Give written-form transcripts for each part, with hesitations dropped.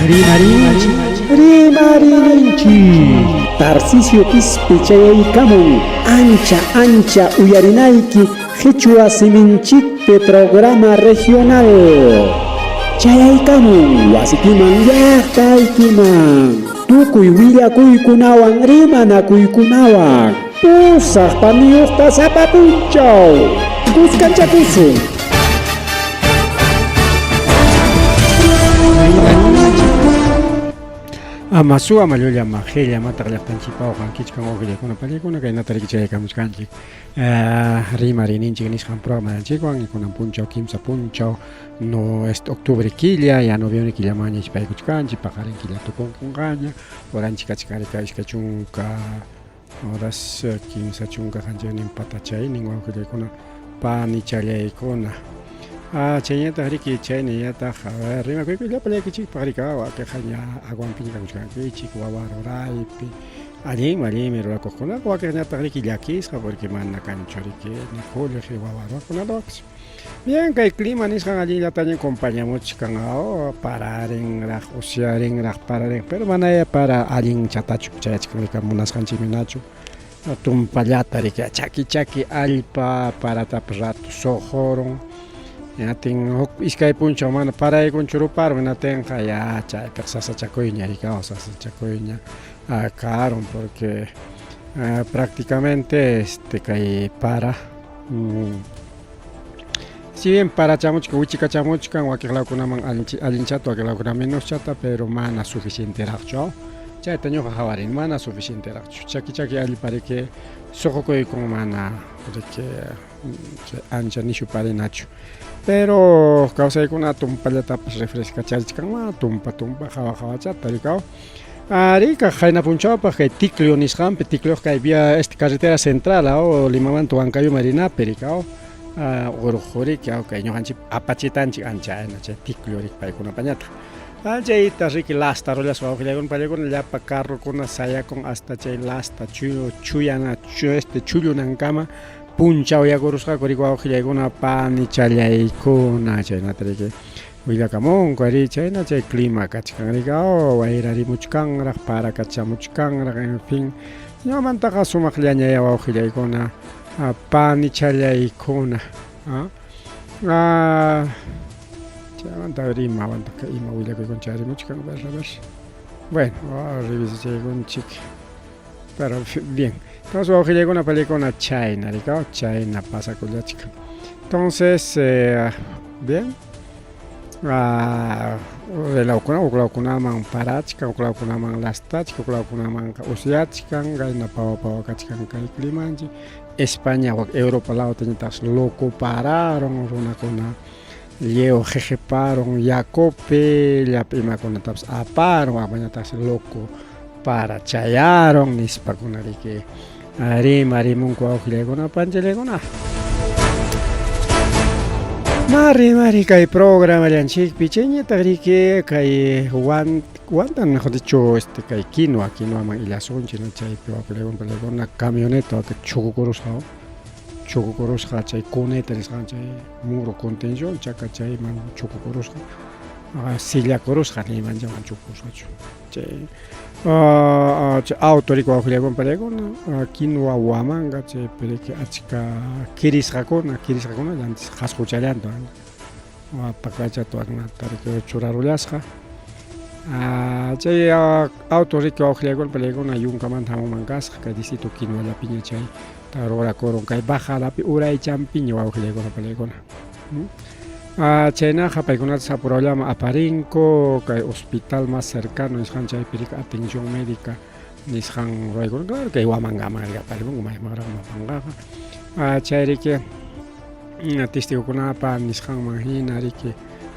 Rimarinchik, rimarininchik. Tarcisio Quispe chayaykamun ancha ancha uyarinayki qhichwa siminchikpi programa regional. Chayaykamun wasikiman llaqtaykiman. Tukuy willakuykunawan rimanakuykunawan. Pusaq paniyuqta sapa punchaw. Kuskanchakusun. Ama suwa ama llulla ama qilla amataq llaqtanchikpa uqankichkan wawqillakuna pallaykuna kaynata riki chayaykamuchkanchik rimariyninchik nisqan programanchikwan kunan punchaw kimsa punchaw no este octubre killa ya noviembre killamanña ichpaykuchkanchik paqarin killa tukunqaña horanchik kachkan 20 horas 37 patachaynin wawqillaykuna panichallaykuna. Ah, chayñataq riki chaynañataq rimakuyku llapallaykichikpaq riki wakiqa ña aguanpiña kakuchkankichik wawa ruraypi allinmi allinmi rurakuqkunaqa wakiqñataq riki llakisqa porque mana kanchu riki ni qullqi wawa ruwaqkunatapas. Bien kay clima nisqan allinllataña compañamuchkan pararinraq usyarinraq pararin pero manaya para allin chatachu chayachkan riki munasqanchikminachu tumpallata riki chaki chaki allpa paratapas rato suqurun hinatin huk iskay punchaw mana paraykunchu ruparun hinatinqa ya chaypiqa sasachakuyña riki sasachakuyña karun porque prácticamente este kay para Si bien parachamuchkan, wichikachamuchkan wakin lawkunaman allinchata, wakin lawkunaman menoschata, pero mana suficienteraqchu. Chayta ñuqa qawarini, mana suficienteraqchu. Chaki chaki allpa riki suqukuykun mana riki ancha nishu parinachu. Pero kawsaykuna tumpallatapas refrescacharichkanman, tumpa tumpa hawa hawachata rikaw. Arí, qayna punchawpaq kay Ticlio nisqanpi, Ticlioq kay vía este carretera central aw Limamanta Huancayuma rinapi rikaw urqu riki aw kay ñuqanchik apachitanchik ancha ayna chay Ticlio riki paykunapañataq. Chayta riki lasta rullasqa wawqillaykuna paykuna llapa carrokuna sayakun hasta chay lasta chuyana este chullunankama punchawyakurusqaku riki wawqillaykuna panichallaykuna chaynata riki. Willakamunku arí chayna chay clima kachkan riki wayrarimuchkanraq parakachamuchkanraq en fin ñuqamantaqa sumaqllañayá wawqillaykuna panichallaykuna chaymanta rimawantaq ima willakuykuna chayarimuchkan a ver a ver bueno revisachaykunchik pero bien entonces wawqillaykuna panillaykuna chayna riki chayna pasakullachkan entonces bien relawkuna huk lawkunaman parachkan huk lawkunaman lastachkan huk lawkunamanqa usyachkan kayna pawa pawa kachkan kay climanchik España wak Europa lawtañataqsi loco pararun runakuna lliw qhiqiparun yakupi llapa imakunatapas aparun wakmañataqsi loco para chayarun nispakuna riki rimarimunku wawqillaykuna panchallaykuna. Mari mari kay programallanchikpi chayñataq riki kay wan wantan mejor dicho este kay quinua quinuaman illasunchik chaypi wawqillaykuna panchallaykuna camioneta waka chukukurusqa chukukurusqa chay cuneta nisqan chay muro contención chaka chayman chukukurusqa sillakurusqa niymancha mana chukukurusqachu chay chay auto riki wawqillaykuna panillaykuna quinua Huamanga chaypi riki achka kirisqakuna kirisqakuna llantis qhasquchallanta pakacha waknata riki churarullasqa chay auto riki wawqillaykuna panillaykuna yunkamanta hamunman kasqa kay distrito Quinuallapiña chay rurakurun kay bajadapi uraychanpiña wawqillaykuna panillaykuna chaynaqa paykunata sapurawllaman aparinku kay hospital más cercano nisqan chaypi riki atención médica nisqan ruraykuna claro kay Huamangaman riki aparimunku maymanraqmi apanqaqa chay riki testigokunapa nisqanman hina riki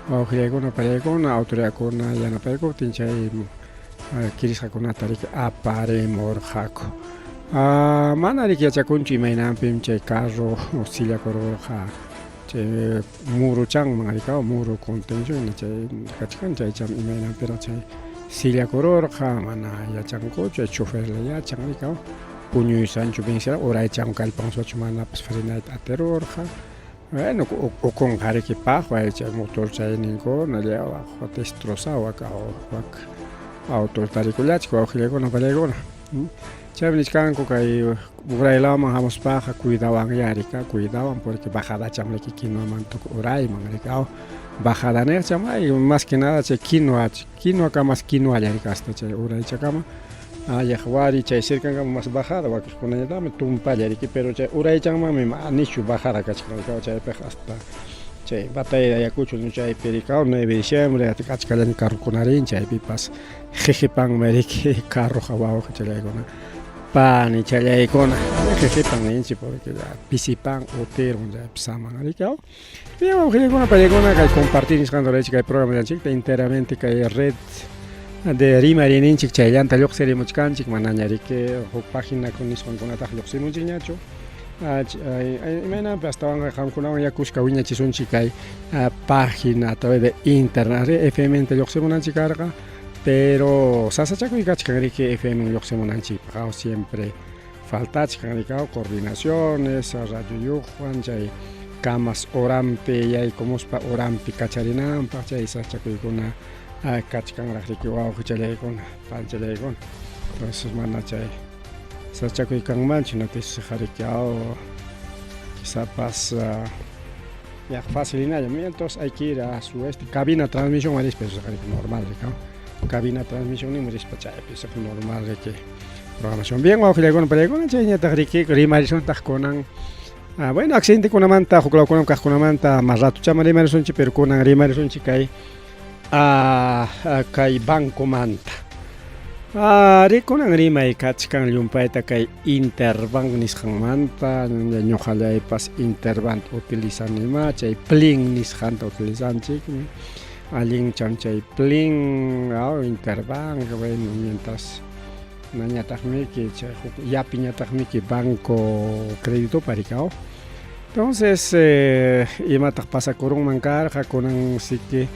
wawqillaykuna panillaykuna autoridadkuna yanapaykuptin chay kirisqakunata riki aparimurqaku. Mana riki yachakunchu imaynanpim chay carro sillakururqa chay muruchanman riki muru contención chay kachkan chaycham imaynanpiraq chay sillakururqa mana yachankuchu chay choferla yachan riki puñuysanchu vencera uraychan kallpansuachu manapas frenayta atirurqa. Bueno, ukunqa riki paqway chay motor chayninkuna lliw destrozado wak wak auto tarikullachik wawqillaykuna pallaykuna. Chaymi nichkanku kay uray lawman hamuspaqa cuidawanyá rika, cuidawan porque bajadacham riki quinoamanta urayman riki aw bajada niqcham ay más que nada chay quinoa quinoaka mas quinoalla riki hasta chay uraychakama ayaq wari chay cercankama mas bajada wakiqkunañataqmi tumpalla riki pero chay uraychanmanmi ma nishu bajada kachkan riki chaypiqa hasta chay batalla de Ayacucho chaypi riki 9 de diciembre achkallaña carrokuna rin chaypipas Jejepanmi riki carroqa wawqichallaykuna panichallaykuna jejepan ninchik porque ya pisipan utirun chaypi saman riki aw. Bien wawqillaykuna pallaykuna kay compartir nisqanta ruraychik kay programallanchikta enteramente kay red de rimayninchik chayllanta lluqsirimuchkanchik manaña riki huk página nisqankunataq lluqsimunchikñachu. Imaynanpi astawanqa qamkunawan ya kuska wiñachisunchik kay página a través de internet FM nta lluqsimunanchik karqa pero sasachakuy kachkan riki FM lluqsimunanchikpaq siempre faltachkan riki coordinaciones radioyuqwan chay kamas horanpi yaykumuspa horanpi kacharinanpaq chay sasachakuykuna kachkanraq riki wawqichallaykuna panchallaykuna entonces mana chay sasachakuy kanmanchu noticias riki quizapas ya fácil hinalla entonces hay que ir a su este cabina transmisión rispa eso normal riki cabina transmisión ninmi rispa chaypi normal riki programación bien wawqillaykuna pallaykuna chayñataq riki rimarisuntaq kunan bueno accidentekunamanta huk lawkunaman kaqkunamanta mas ratochama rimarisunchik pero kunan rimarisunchik kay kay bancomanta. Rikunan rimay kachkan llumpayta kay Interbank nisqanmanta, ñuqallaypas Interbank utilizanima, chay Plin nisqanta utilizanchikmi. Allincham chay Plin, Interbank, bueno, mientras nañataqmiki chay huk yapiñataqmiki Banco Crédito parikaw. Entonces, imataq pasakurunman karqa kunan siki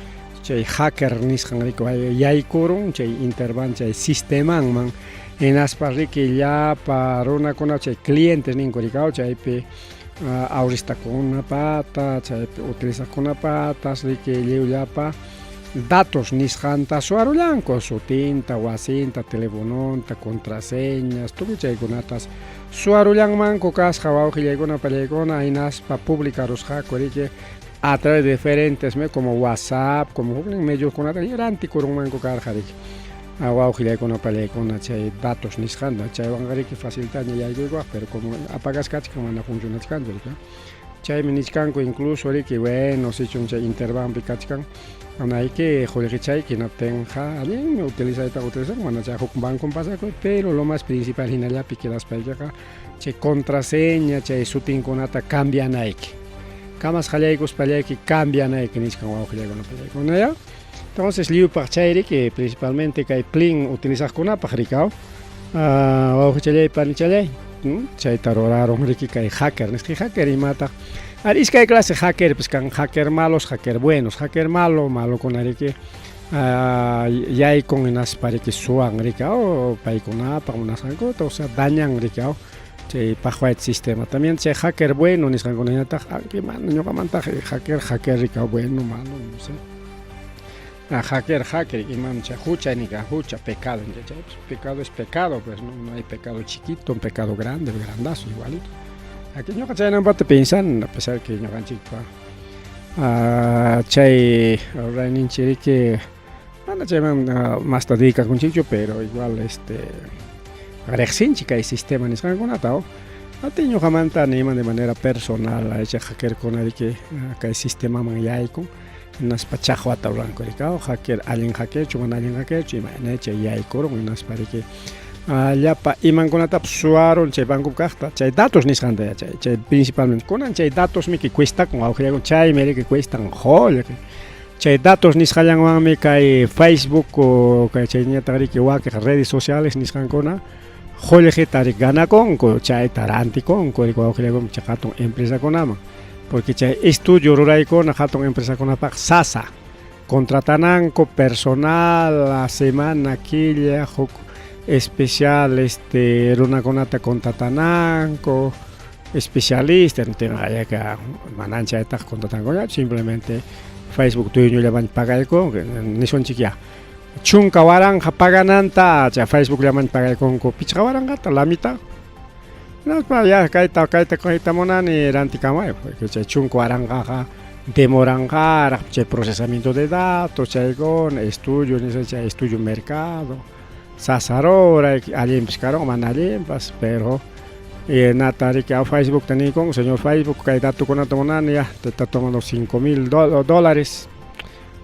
chay hacker nisqan riki yaykurun chay Interbank chay sistemanman hinaspa riki llapa runakuna chay clientes ninku rikaw chaypi ahorristakunapata chaypi utilizaqkunapatas riki lliw llapa datos nisqanta suwarullanku sutinta, wasinta, telefononta, contraseñas, tukuy chaykunatas suwarullanmanku kasqa wawqillaykuna pallaykuna hinaspa publicarusqaku riki a través de diferentes como WhatsApp, como huknin mediokunata rantikurunmanku karqa riki wawqillaykuna pallaykuna chay datos nisqanta chaywanqa riki faciltaña yaykuykuwaq pero como apagasqa kachkan mana funcionachkanchu riki chaymi nichkanku incluso riki bueno sichum chay Interbank kachkan manayki qullqichayki hinaptinqa allinmi utilizayta utilizan mana chay huk bancon pasakuy pero lo más principal hinallapi quedaspaykiqa chay contraseña chay sutinkunata cambianayki kamas qallaykuspallayki cambianayki nichkan wawqillaykuna pallaykuna ya entonces lliwpaq chay riki principalmente kay Plin utilizaqkunapaq rikaw wawqichallay panichallay chayta rurarun riki kay hacker nisqa hacker imataq ari iskay clase hacker pues kan hacker malos hacker buenos hacker malo malokuna riki yaykun hinaspa riki suwan riki paykunapaq munasqankuta o sea dañan riki chay paqwayta sistema también chay hacker bueno nisqankunañataq aunque mana ñuqamantaq hacker hacker riki bueno malo no sé hacker hacker imam chay hucha nika hucha pecado chay pecado es pecado pues no, no hay pecado chiquito un pecado grande grandazo igualito aquí ñuqa chaynampata pensan a pesar que ñuqanchikpa chay rurayninchik riki mana chayman masta dedicakunchikchu pero igual este riqsinchik kay sistema nisqankunata ati ñuqamanta niyman de manera personal chay hackerkuna riki kay sistemaman yaykun hinaspa chaqwata ruranku riki hacker allin hackerchu mana allin hackerchu imayna chay yaykurun hinaspa riki llapa imankunatapas suwarun chay bancopi kaqta chay datos nisqanta chay chay principalmente kunan chay datosmiki cuestakun wawqillaykuna chaymi riki cuestan qullqi chay datos nisqallanwanmi kay Facebook kay chayñataq riki wakiq redes sociales nisqankuna qullqita riki ganakunku chayta rantikunku riki wawqillaykuna chay hatun empresakunaman porque chay estudio ruraykuna hatun empresakunapaq sasa contratananku personal a semana killa huk especial este runakunata contratananku. Especialista niptinqa yaka manan chaytaqa contratankuñachu simplemente Facebook dueñollaman pagaykunku nisunchik ya 10,000 pagananta chay Facebookllaman pagaykunku 5,000ta la mitad. Hinaspa ya kayta kayta kayta munani rantikamay porque chay 10,000qa demoranqaraq chay procesamiento de datos chaykuna estudio nisqa chay estudio mercado sasarora allinpas karunqa mana allinpas pero nata riki Facebookta niykunku señor Facebook kay datokunata munani ya te está tomando 5000 dólares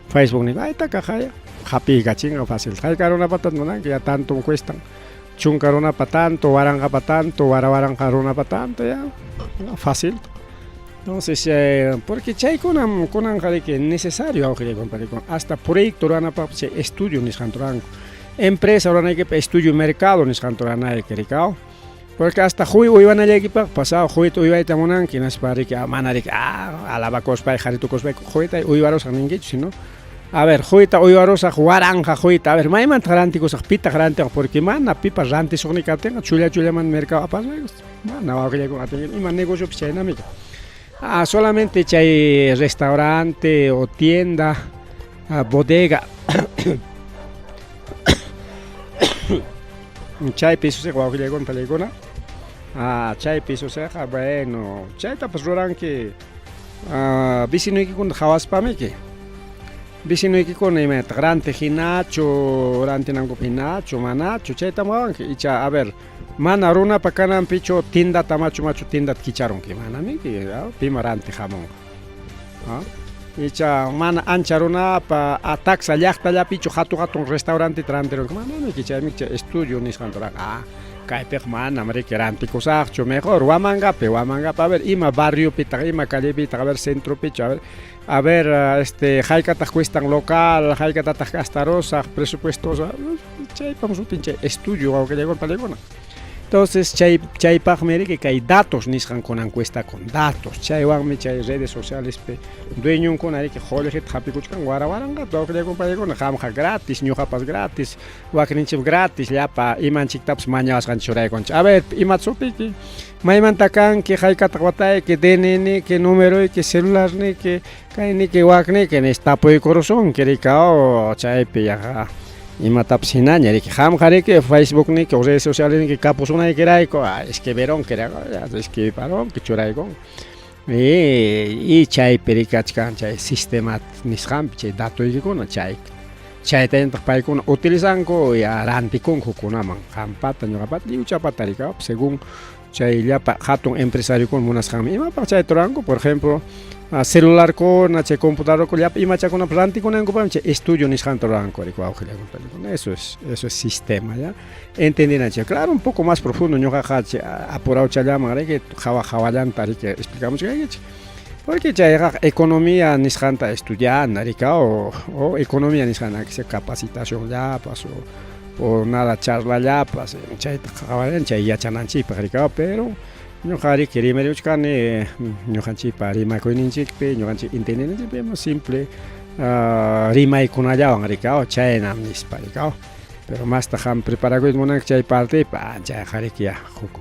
Facebook nin ayta kaqaya hapiykachinqa fácil hayka runapata munanki ya tanto cuestan chunka runapa tanto waranqapa tanto wara waranqa runapa tanto ya fácil entonces porque chaykunam kunanqa riki necesario awqillaykunpa hasta proyecto ruranapaqpas chay estudio nisqanta ruranku empresa ruranaykipaq estudio mercado nisqanta ruranayki rikaw porque hasta huy uywanallaykipaqpas huyta uywayta munanki hinaspa riki mana riki alabakuspay qharitukuspay huyta uywarusaq ninkichu sino a ver huyta uywarusaq waranqa huyta a ver maymantaq rantikusaq pitaq rantiwaq porque mana pipas rantisuqni kaptinqa chulla chullaman mercado apasqayku mana wawqillaykuna atinki ima negociopas chaynami solamente chay restaurante o tienda bodega chaypi suceqa wawqillaykuna pallaykuna chaypi suceqa bueno chaytapas ruranki vecinoykikuna qhawaspamiki vecinoykikuna imaynataq rantiq hinachu rantinankupaq hinachu manachu chaytam qhawanki icha a ver mana runapa kananpichu tiendata machu machu tiendata kicharunki manamiki pima rantiq hamunqa icha mana ancha runapa taksa llaqtallapichu hatun hatun restauranteta rantirunki manamiki chaymi chay estudio nisqanta ruranqa kaypiqa manam riki rantikusaqchu mejor Huamangapi Huamangapi a ver ima barriopitaq ima callepitaq a ver centropichu a ver a ver este haykataq cuestan local haykatataq gastarusaq presupuesto chaypam sutin chay estudio wawqillaykuna pallaykuna entonces chay chaypaqmi riki kay datos nisqan kunan cuestakun datos chaywanmi chay redes socialespi dueñonkuna riki qullqita hapikuchkan wara waranqata wawqillaykuna pallaykuna qamqa gratis ñuqapas gratis wakninchik gratis llapa imanchiktapas mañawasqanchik churaykunchik a ver imat sutiyki maymanta kanki haykataq watayki DNIniki numeroyki celularniki kayniki wakniki nispa tapuykurusunki riki chaypi yaqa imatapas hinaña riki qamqa riki Facebookniki o redes socialesniki kapusunaykirayku escribirunki escribiparunki churaykunki y chaypi riki kachkan chay sistema nisqanpi chay datoykikuna chay chaytañataq paykuna utilizanku ya rantikunku hukkunaman qampata ñuqapata lliwchapata riki según chay llapa hatun empresariokuna munasqanmi imapaq chayta ruranku por ejemplo celularkuna chay computadorkuna llapa imachakunapas rantikunankupaqmi chay estudio nisqanta ruranku riki wawqillaykuna eso es sistema ya entendinanchik claro un poco más profundo ñuqaqa apurawchallaman riki hawa hawallanta riki explicamuchkaykichik porque chayqa economía nisqanta estudiana riki o economía nisqan capacitacionllapas o nada charlallapas chayta qhawarin chay yachananchikpaq riki pero ñuqa riki rimarimuchkani ñuqanchikpa rimakuyninchikpi ñuqanchik entendinanchikpi simple rimaykunallawan riki chaynam nispa riki pero masta qam preparakuyta munanki chay partipi chayqa riki ya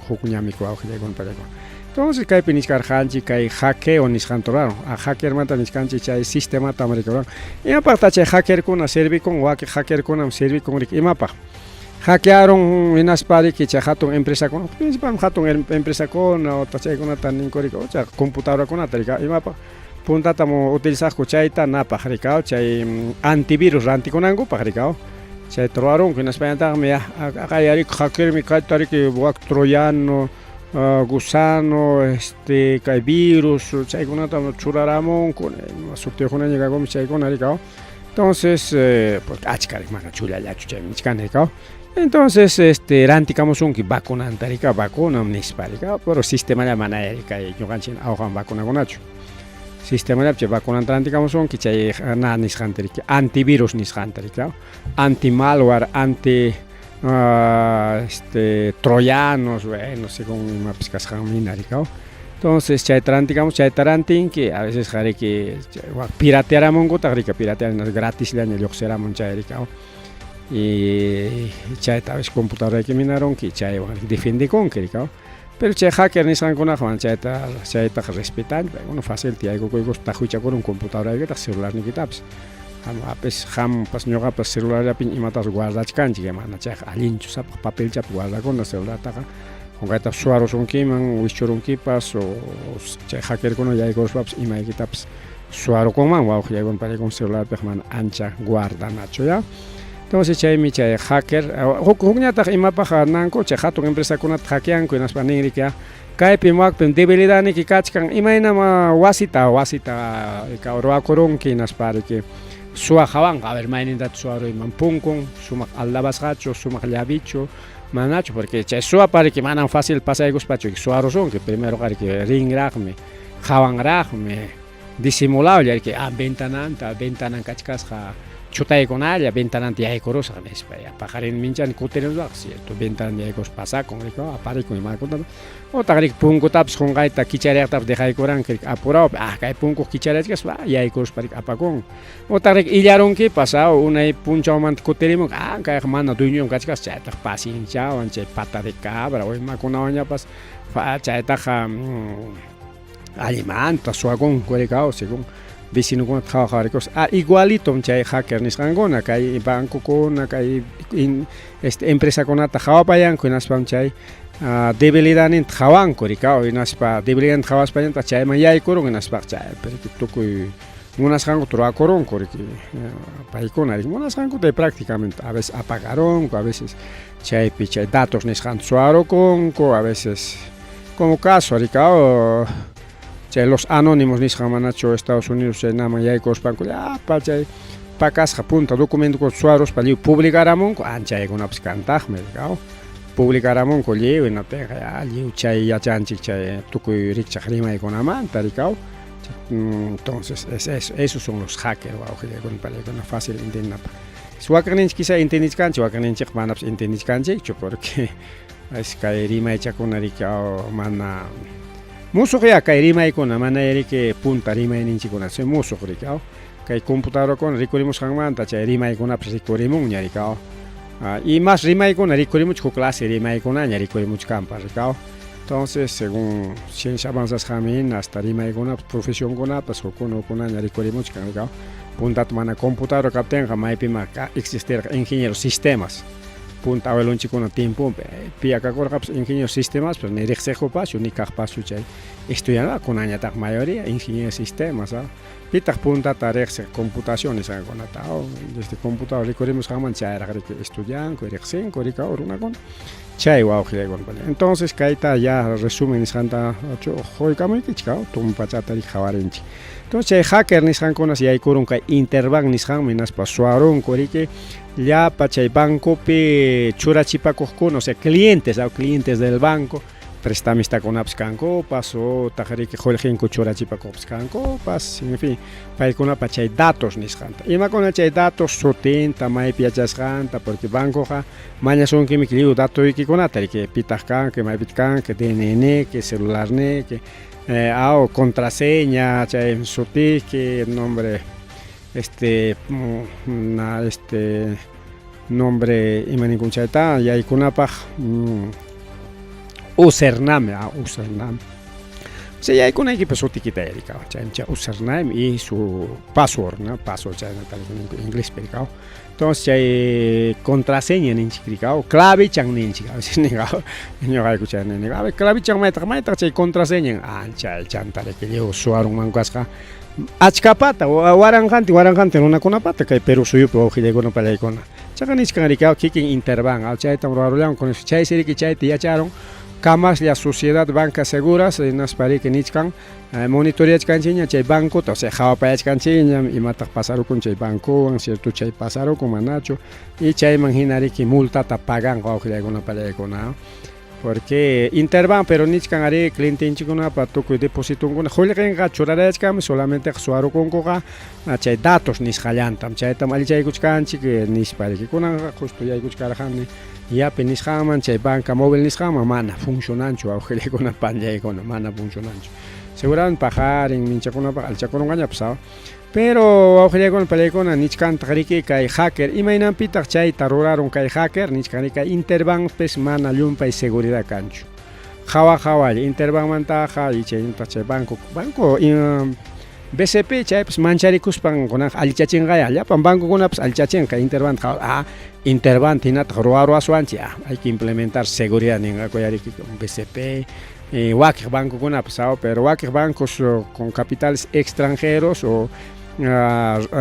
huk ñamiki wawqillaykuna pallaykuna entonces kaypi nichkarqanchik kay hackeo nisqanta ruraron hackermanta nichkanchik chay sistematam riki ruran imapaqtaq chay hackerkuna servikun wakin hackerkunam servikun riki imapaq hackearun hinaspa riki chay hatun empresakuna principalmente hatun empresakuna otaq chaykunata ninku riki chay computadorakunata riki imapaq puntatam utilizaqku chayta napaq riki chay antivirus rantikunankupaq riki chayta ruwarunku hinaspañataqmi ya aqay hackermi kayta riki wak troyano gusano este kay virus chaykunata churaramunku sutiyuqkunaña kankuman chaykuna riki entonces porque achka riki mana chullallachu chaymi nichkani riki entonces este rantikamusunki vacunanta riki vacunam nispa riki pero sistemalla mana kay ñuqanchik awqan vacunakunachu sistemallapi chay vacunanta rantikamusunki chay na nisqanta riki antivirus nisqanta riki anti malware anti este troyanos bueno según imapas kasqanman hina riki entonces chayta rantikamus chayta rantinki a veces riki piratearamunkutaq riki piratear gratisllaña lluqsiramun chay riki y chayta a veces computadorayki minarunki chaywan defendikunki riki. Pero chay hacker nisqankunaqa mana chayta chaytaqa respetanchu, paykuna facilta yaykukuykuspa taqwichakurun computadoraykitaq celularniykitapas. Qam apis qampas ñuqapas celularllapiña imatapas guardachkanchik, mana chayqa allinchu sapaq papelchapi guardakuna celulartaqa qunqaytapas suwarusunkiman, wischurunkipas o chay hackerkuna yaykuruspapas imaykitapas suwarukunman wawqillaykuna paykuna celularpiqa mana ancha guardanachu ya. Entonces chaymi chay hacker huk hukñataq imapaq nanku chay hatun empresakunata hackeanku hinaspa ninriki kaypim wakpim debilidadniyki kachkan imaynam wasita wasita ruwakurunki hinaspa riki suwa hawanqa a ver maynintataq suwaruyman punkun sumaq aldabasqachu sumaq llavichu manachu porque chay suwapa riki manam facil pasaykuspachu suwarusunki primeroqa riki rinraqmi qawanraqmi disimulawlla riki ah ventananta ventanan kachkasqa chutaykunalla ventananta yaykurusaq nispa ya paqarin minchani kutirinusaq cierto ventananta yaykurus pasakun riki aparikun imakunata otaq riki punkutapas qunqayta kichariyaqtapas dejaykuranki riki apurawpi ah kay punkuq kichariyachkaspa yaykuruspa riki apakun otaq riki illarunkipas ah unay punchawmanta kutirimunki ah kayqa mana dueñoyuq kachkasqa chaytaq pacienciawan chay pata de cabra o imakunawanñapas chaytaqa allimanta suwakunku rikaw según vecinokunata qhawa qhawarikus ah igualitom chay hacker nisqankuna kay bancokuna kay este empresakunata qhawapayanku hinaspam chay debilidadninta qhawanku rikaw hinaspa debilidadninta qhawaspañataq chayman yaykurun hinaspaqa chaypi tukuy munasqankuta ruwakurunku riki paykuna riki munasqankuta prácticamente a veces apagarunku a veces chaypi chay datos nisqanta suwarukunku a veces como caso rikaw chay los anónimos nisqan manachu Estados Unidos chay naman yaykuruspanku llapa chay pakasqa punta documentokunata suwaruspa lliw publicaramunku anchaykunapas kantaqmi rikaw publicaramunku lliw hinaptinqa ya lliw chay yachanchik chay tukuy rikchaq rimaykunamanta rikaw entonces es eso esos son los hackers wawqillaykuna palaykuna fácil entiendenapaq wakinninchik quizá entiendichkanchik wakinninchikqa manapas entiendichkanchikchu porque es kay rimaychakuna riki mana musuq ya kay rimaykuna mana riki punta rimayninchikkuna chay musuq riki kay computadorakuna rikurimusqanmanta chay rimaykunapas rikurimunña riki y más rimaykuna rikurimuchkan huk clase rimaykunaña rikurimuchkanpas riki entonces según ciencia avanzasqanman hina hasta rimaykunapas profesionkunapas hukkuna hukkunaña rikurimuchkan riki puntata mana computadora kaptinqa maypima existirqa ingeniero sistemas punta abuelonchikkuna tiemponpi piyakakurqapas ingeniero sistemaspas ni riqsiqupaschu ni kaqpaschu chay estudianapaq kunanñataq mayoría ingeniero sistemas pitaq puntata riqsiq computación nisqankunata desde computadora rikurimusqanmanta chayraq riki estudianku riqsinku riki runakuna chay wawqillaykuna entonces kayta ya resumen nisqanta quykamuykichik tumpachata riki qhawarinchik entonces chay hacker nisqankunas yaykurun kay Interbank nisqanman hinaspa suwarunku riki llapa chay bancopi churachipakuqkuna o sea clientes clientes del banco prestamistakunapas kankupas utaq riki qullqinku churachipakuqpas kankupas en fin paykunapa chay datos nisqanta imakuna chay datos sutinta maypi yachasqanta porque bancoqa mañasunkimi lliw datoykikunata riki pitaq kanki maypitaq kanki DNIniyki celularniyki aw contraseña chay sutiyki nombre este na este nombre imaninkun chayta yaykunapaq username username chay yaykunaykipa sutikita rikaw chaymi chay username y su password no password chaynata ninku inglespi rikaw entonces chay contraseña ninchik rikaw clavichan ninchik a veces nikaw ñuqayku chay nini a ver clavichan maytaq maytaq chay contraseña chay chanta riki lliw suwarunman kasqa achkapata waranqantin waranqantin runakunapata kay Perú suyupi wawqillaykuna pallaykuna chaqa nichkan rikaw kikin Interbank chaytam ruwarullanku chaysi riki chayta yacharun kamaslla Sociedad Banca Seguras hinaspa riki nichkan monitoreachkanchikña chay bancota o sea qhawapayachkanchikña imataq pasarukun chay bancowan cierto chay pasarukun manachu y chayman hina riki multata paganqa wawqillaykuna pallaykuna porque Interbank pero nichkan ari clientenchikkunapa tukuy depositonkuna qullqinqa churarayachkanmi solamente suwarukunkuqa chay datos nisqallantam chaytam allichaykuchkanchik nispa riki kunanqa justo yaykuchkarqani yapi nisqanman chay banca móvil nisqanman mana funcionanchu wawqillaykuna panllaykuna mana funcionanchu seguramente paqarin minchakunapaq allichakurunqañapas pero wawqillaykuna pallaykuna nichkantaq riki kay hacker imaynanpitaq chayta rurarun kay hacker nichkan riki kay Interbankpis mana llumpay seguridad kanchu. Qhawa qhawalla Interbankmantaqa y chaynataq chay banco banco BCP chaypas mancharikuspan kunanqa allichachinqaya llapan bancokunapas allichachinqa Interbank ah Interbank hinataq ruwaruwaswanchik ah hay que implementar seguridad ninqaku yariki BCP wakiq bancokunapas aw pero wakiq bancos con capitales extranjeros o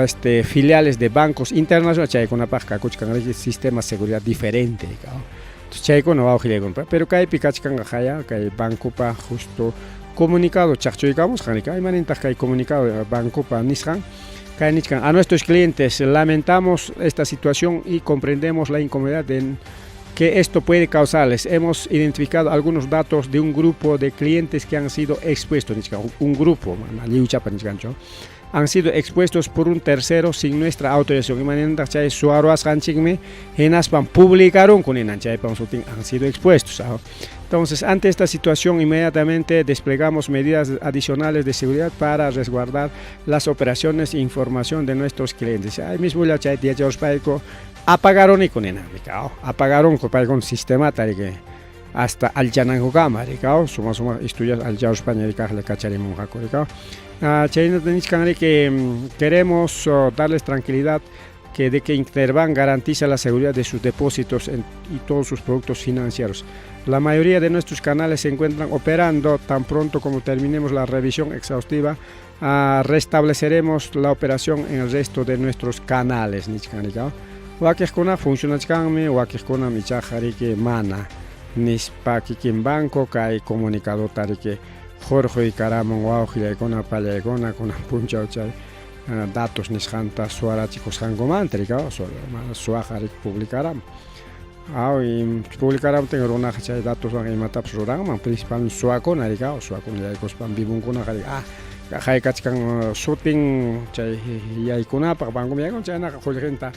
este filiales de bancos internacionales chaykunapaq kakuchkan riki sistema seguridad diferente Chaykuna wawqillaykuna pero kaypi kachkanqa qaya kay bancopa justo comunicado chaqchuykamusqan riki imanintaq kay comunicado bancopa nisqan kay nichkan a nuestros clientes lamentamos esta situación y comprendemos la incomodidad de que esto puede causarles. Hemos identificado algunos datos de un grupo de clientes que han sido expuestos, nichkan un grupo, mana lliwchapa nichkanchu han sido expuestos por un tercero sin nuestra autorización. Imanintaq chay suwaruwasqanchikmi hinaspam publicarunku ninan chaypam sutin han sido expuestos. Entonces, ante esta situación, inmediatamente desplegamos medidas adicionales de seguridad para resguardar las operaciones e información de nuestros clientes. Ahí mismo ya chay yacharuspayku apagaruniku ninan, apagaronku paykuna sistemata riki hasta alchanankukama rikaw suma suma estudias alcharuspaña rikaqlla kacharimunqaku rikaw chaynata nichkan riki queremos darles tranquilidad que de que Interbank garantiza la seguridad de sus depósitos y todos sus productos financieros. La mayoría de nuestros canales se encuentran operando tan pronto como terminemos la revisión exhaustiva restableceremos la operación en el resto de nuestros canales nichkan rikaw wakiqkuna funcionachkanmi wakiqkunam ichaqa riki mana nispa kikin banco kay comunicadota riki hurquykaramun wawqillaykuna pallaykuna kunan punchaw chay datos nisqanta suwarachikusqankumanta rikaw suwaqa riki publicaramun aw publicaramuptin runaqa chay datoswan imatapas ruranman principalmente suwakuna rikaw suwakuna yaykuspan vivonkunaqa ah kachkan sutin chay yaykunapaq bancoman yaykun chaynaqa qullqinta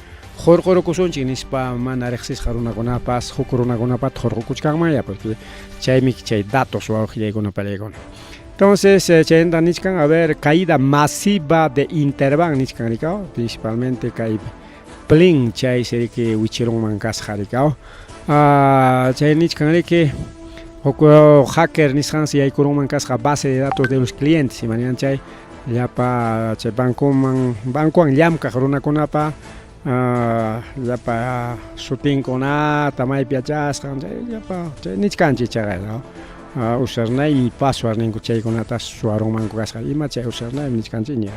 hurqurukusunchik nispa mana riqsisqa runakunapas huk runakunapata hurqukuchkanmanya porque chaymi chay datos wawqillaykuna pallaykuna. Entonces chaynata nichkan a ver caída masiva de Interbank nichkan rikaw principalmente kay Plin chaysi riki wichirunman kasqa rikaw chay nichkan riki huk hacker nisqansi yaykurunman kasqa base de datos de los clientes imaninam chay llapa chay bancoman bancowan llamkaq runakunapa llapa sutinkunata maypi yachasqan chay llapa chay nichkanchik chayqa no username y password ninku chaykunata suwarunmanku kasqa ima chay username nichkanchikña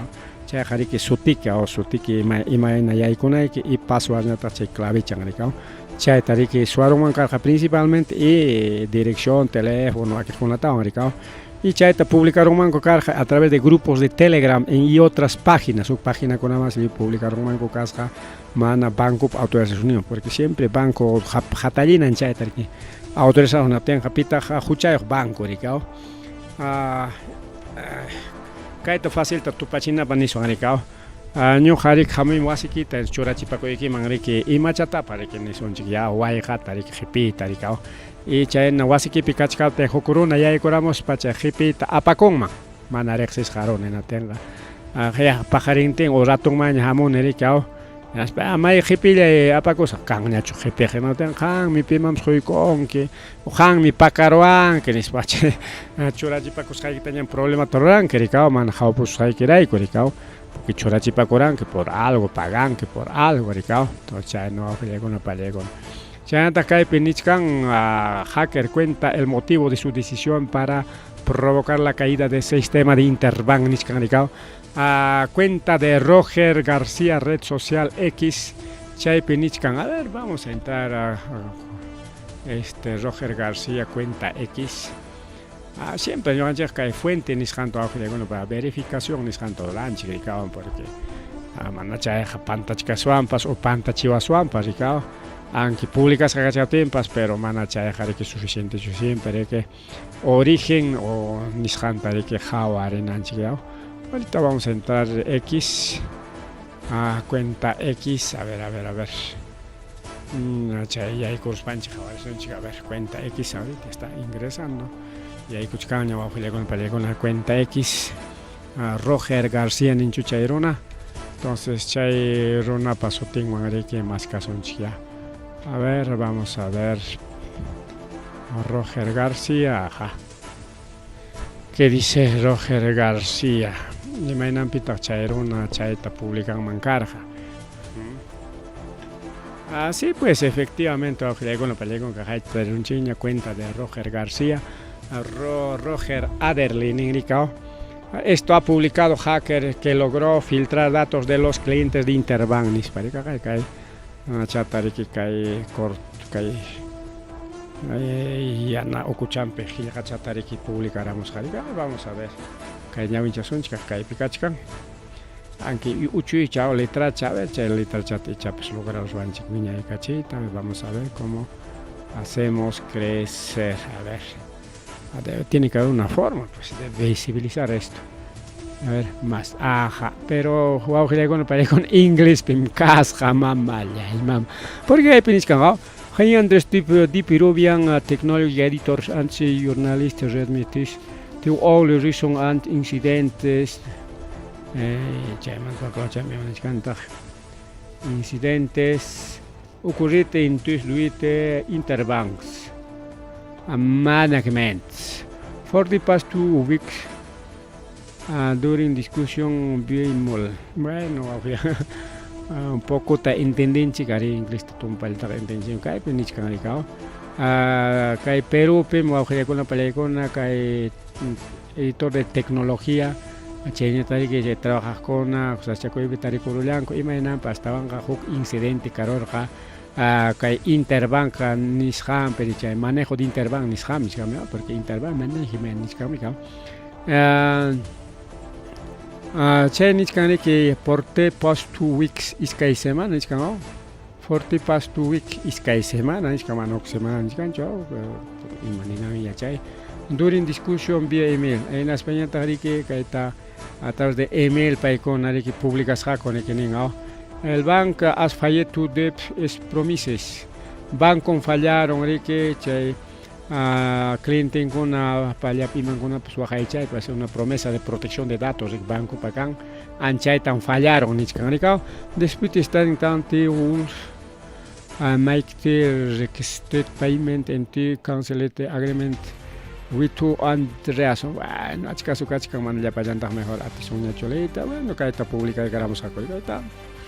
chayqa riki sutiki o sutiki imayna yaykunayki y passwordñataq chay clavichan rikaw chayta riki suwarunman karqa principalmente y dirección teléfono wakiqkunatawan rikaw y chayta publicarunmanku karqa a través de grupos de Telegram y otras páginas huk paginakunamas publicarunmanku kasqa mana bancopa autorizacionninwan porque siempre banco hatallinan chayta riki autorizado hinaptinqa pitaq huchayuq banco rikaw kayta facilta tupachinapaq niswan rikaw ñuqa riki hamuymi wasikita churachipakuykiman riki imachatapa riki nisunchik ya wayqata riki qipiyta rikaw y chayna wasikipi kachkaptin huk runa yaykuramuspa chay qipiyta apakunman mana riqsisqa runa hinaptinqa paqarintin o ratunmanña hamuni riki aw hinaspa may qipillay apakusaq kanñachu qipiqa hinaptinqa qanmi pimanpas quykunki o qanmi pakaruwanki nispa chay churachipakusqaykitañam problemata ruranki rikaw mana hawpususqaykirayku rikaw porque churachipakuranki por algo paganki por algo rikaw chayna wawqillaykuna pallaykuna chaynataq kaypi nichkan hacker cuenta el motivo de su decisión para provocar la caída de sistema de Interbank nichkan rikaw cuenta de Roger García red social X chaypi nichkan a ver vamos a entrar a este Roger García cuenta X siempre ñuqanchik kay fuente nisqanta wawqillaykuna para verificación nisqanta ruranchik rikawan porque mana chayqa pantachkaswanpas o pantachiwaswanpas rikaw aunque publicasqa kachkaptinpas pero mana chayqa riki suficientechu siempre riki origen o nisqanta riki hawarinanchik yaw ahorita vamos a entrar X a cuenta X a ver a ver a ver chay yaykuruspanchik hawarisunchik a ver cuenta X ahorita está ingresando yaykuchkanña wawqillaykuna pallaykuna cuenta X Roger García ninchu chay runa entonces chay runapa sutinwan riki maskasunchik ya a ver vamos a ver. Roger García, ajá. ¿Qué dice Roger García? Imaynanpitaq chay runa chayta publicanman karqa? Así pues, efectivamente, wawqillaykuna pallaykuna kaqayta cuenta de Roger García, Roger Aderly ninrikaw. Esto ha publicado hacker que logró filtrar datos de los clientes de Interbank nispa kay kay chatariki kay kay yana ukuchampi qillqachatariki publicaramusqa. Vamos a ver kay ñawinchasunchik kaypi kachkan aunque uchuycha o letracha, a ver, chay letrachata ichapas lograruswanchik wiñaykachiyta. Vamos a ver cómo hacemos crecer. A ver, tiene que haber una forma, pues, de visibilizar esto. A ver, más, ajá, pero wawqillaykuna paykuna inglespim kasqa, mamallay mama, porque kaypi nichkan: Hey Andrés the Peruvian technology editors and journalists admit to all reason and incidents, chaymanta nichkantaq incidentes ocurrite in with Interbanks management for the past 2 weeks during discussion via email. Bueno, un poco ta entendinchik ari inglesta tumpallataqa entendinchik kaypi nichkan rikaw kay Perupim wawqillaykuna pallaykuna kay editor de tecnología chayñatariki chay trabajaqkuna sasachakuypi tarikurullanku imaynanpa astawanqa huk incidente karurqa kay Interbank nisqanpi, chay manejo de Interbank nisqanmi, porque Interbank management nichkanmi. Chay nichkan riki por the past 2 weeks, iskay semana nichkan, for the past 2 weeks, iskay semana nichkan, mana huk semana nichkanchu, ima ninanmi yachay. During discussion via email, hinaspañataq riki kayta a través de email paykuna riki publicasqaku riki nin: "El banco has failed to deep its promises." Banco fallaron riki chay clientenkuna pallapi imankunapas waqaychaypas una promesa de protección de datos riki banco pakan anchaytan fallaron nichkan rikaw. Dispute standing tanti make the requested payment and the cancel the agreement with two Andreas. Bueno, achka kachkan, mana llapallantaq mejor atisunñachu leyta. Bueno, kayta publicaykaраmusqaku, kayta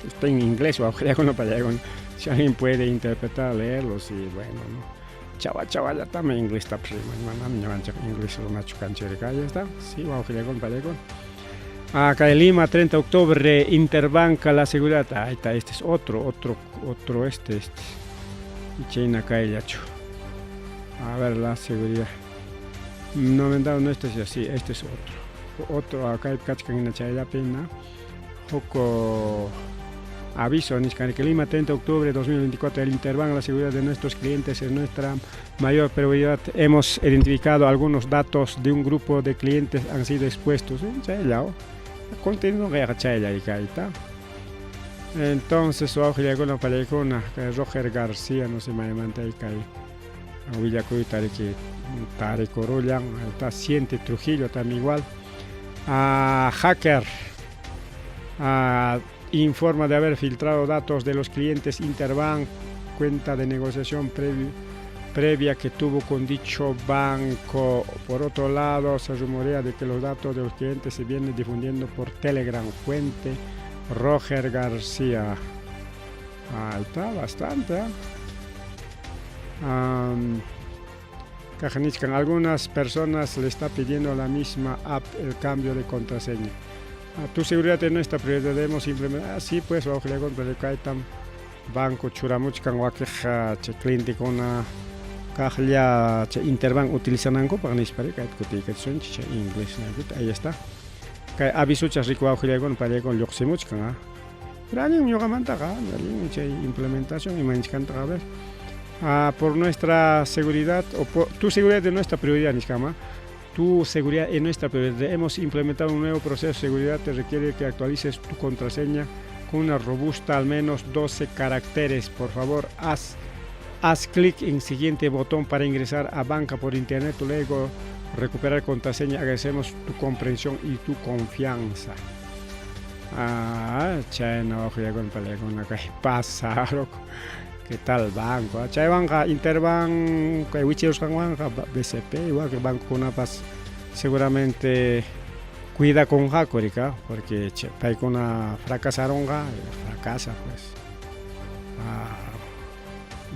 está en inglés, wawqillaykuna pallaykuna, si alguien puede interpretar, leerlo, sí, bueno, no chawa chawallatami inglestapas riman, manami ñuqanchik inglés runachu kanchik. Ahí está, sí, wawqillaykuna pallaykuna. Acá en Lima, 30 de octubre, Interbanca, la seguridad. Ahí está, este es otro, otro, otro, este. China kayllachu. A ver, la seguridad. No me no, este es así, este es otro. Otro, acá kachkan hina chayllapi, na. Huk aviso, que Lima, 30 de octubre de 2024, el Interbank, la seguridad de nuestros clientes es nuestra mayor prioridad. Hemos identificado algunos datos de un grupo de clientes han sido expuestos. Contenido. Entonces, Roger García, no sé, maymanta kay willakuyta riki tarikurullan, está Siente Trujillo también igual. Hacker informa de haber filtrado datos de los clientes Interbank, cuenta de negociación previa que tuvo con dicho banco. Por otro lado, se rumorea de que los datos de los clientes se vienen difundiendo por Telegram. Fuente: Roger García. Ahí está, bastante. ¿Eh? Um, algunas personas le está pidiendo a la misma app el cambio de contraseña. Tu seguridad es nuestra prioridad, debemos simplemente, así pues, banco churamuchkan wakiq chay clientekuna kaqlla chay Interbank utilizanankupaq nispa kayta kutiykachisunchik chay inglés, ahí está, kay avisochas riku wawqillaykuna pallaykuna lluqsimuchkan. Pero allin ñuqamantaqa allin chay implementación imanchkantaqa. A ver, por nuestra seguridad o por tu seguridad es nuestra prioridad nishkama. Tu seguridad es nuestra prioridad. Hemos implementado un nuevo proceso de seguridad. Te requiere que actualices tu contraseña con una robusta al menos 12 caracteres. Por favor, haz clic en siguiente botón para ingresar a banca por internet, luego recuperar contraseña. Agradecemos tu comprensión y tu confianza. Ah, chayna wawqillaykuna pasa. Qué tal banco? Chaywanqa Interbank kay wichirusqanwanqa BCP wakin bancokunapas seguramente cuidakunqaku rika porque paykuna fracasarunqa fracasa pues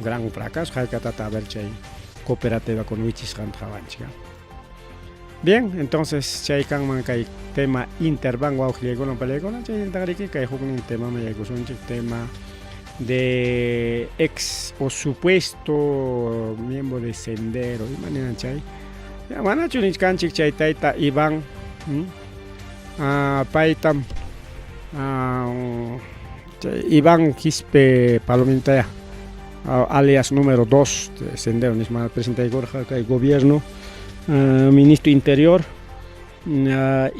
gran fracaso haykatata a ver chay cooperativa kun wichisqanta qawanchik. Bien, entonces chay kanman kay tema Interbank wawqillaykuna palaykuna chaynintan kay huknin temaman yaykusunchik tema de ex o supuesto miembro de Sendero ima ninan chay manachu nichkanchik chay tayta Iván paytam chay Iván Quispe Palomintaya alias número 2 de Sendero nisma presentaykurqa kay gobierno ministro interior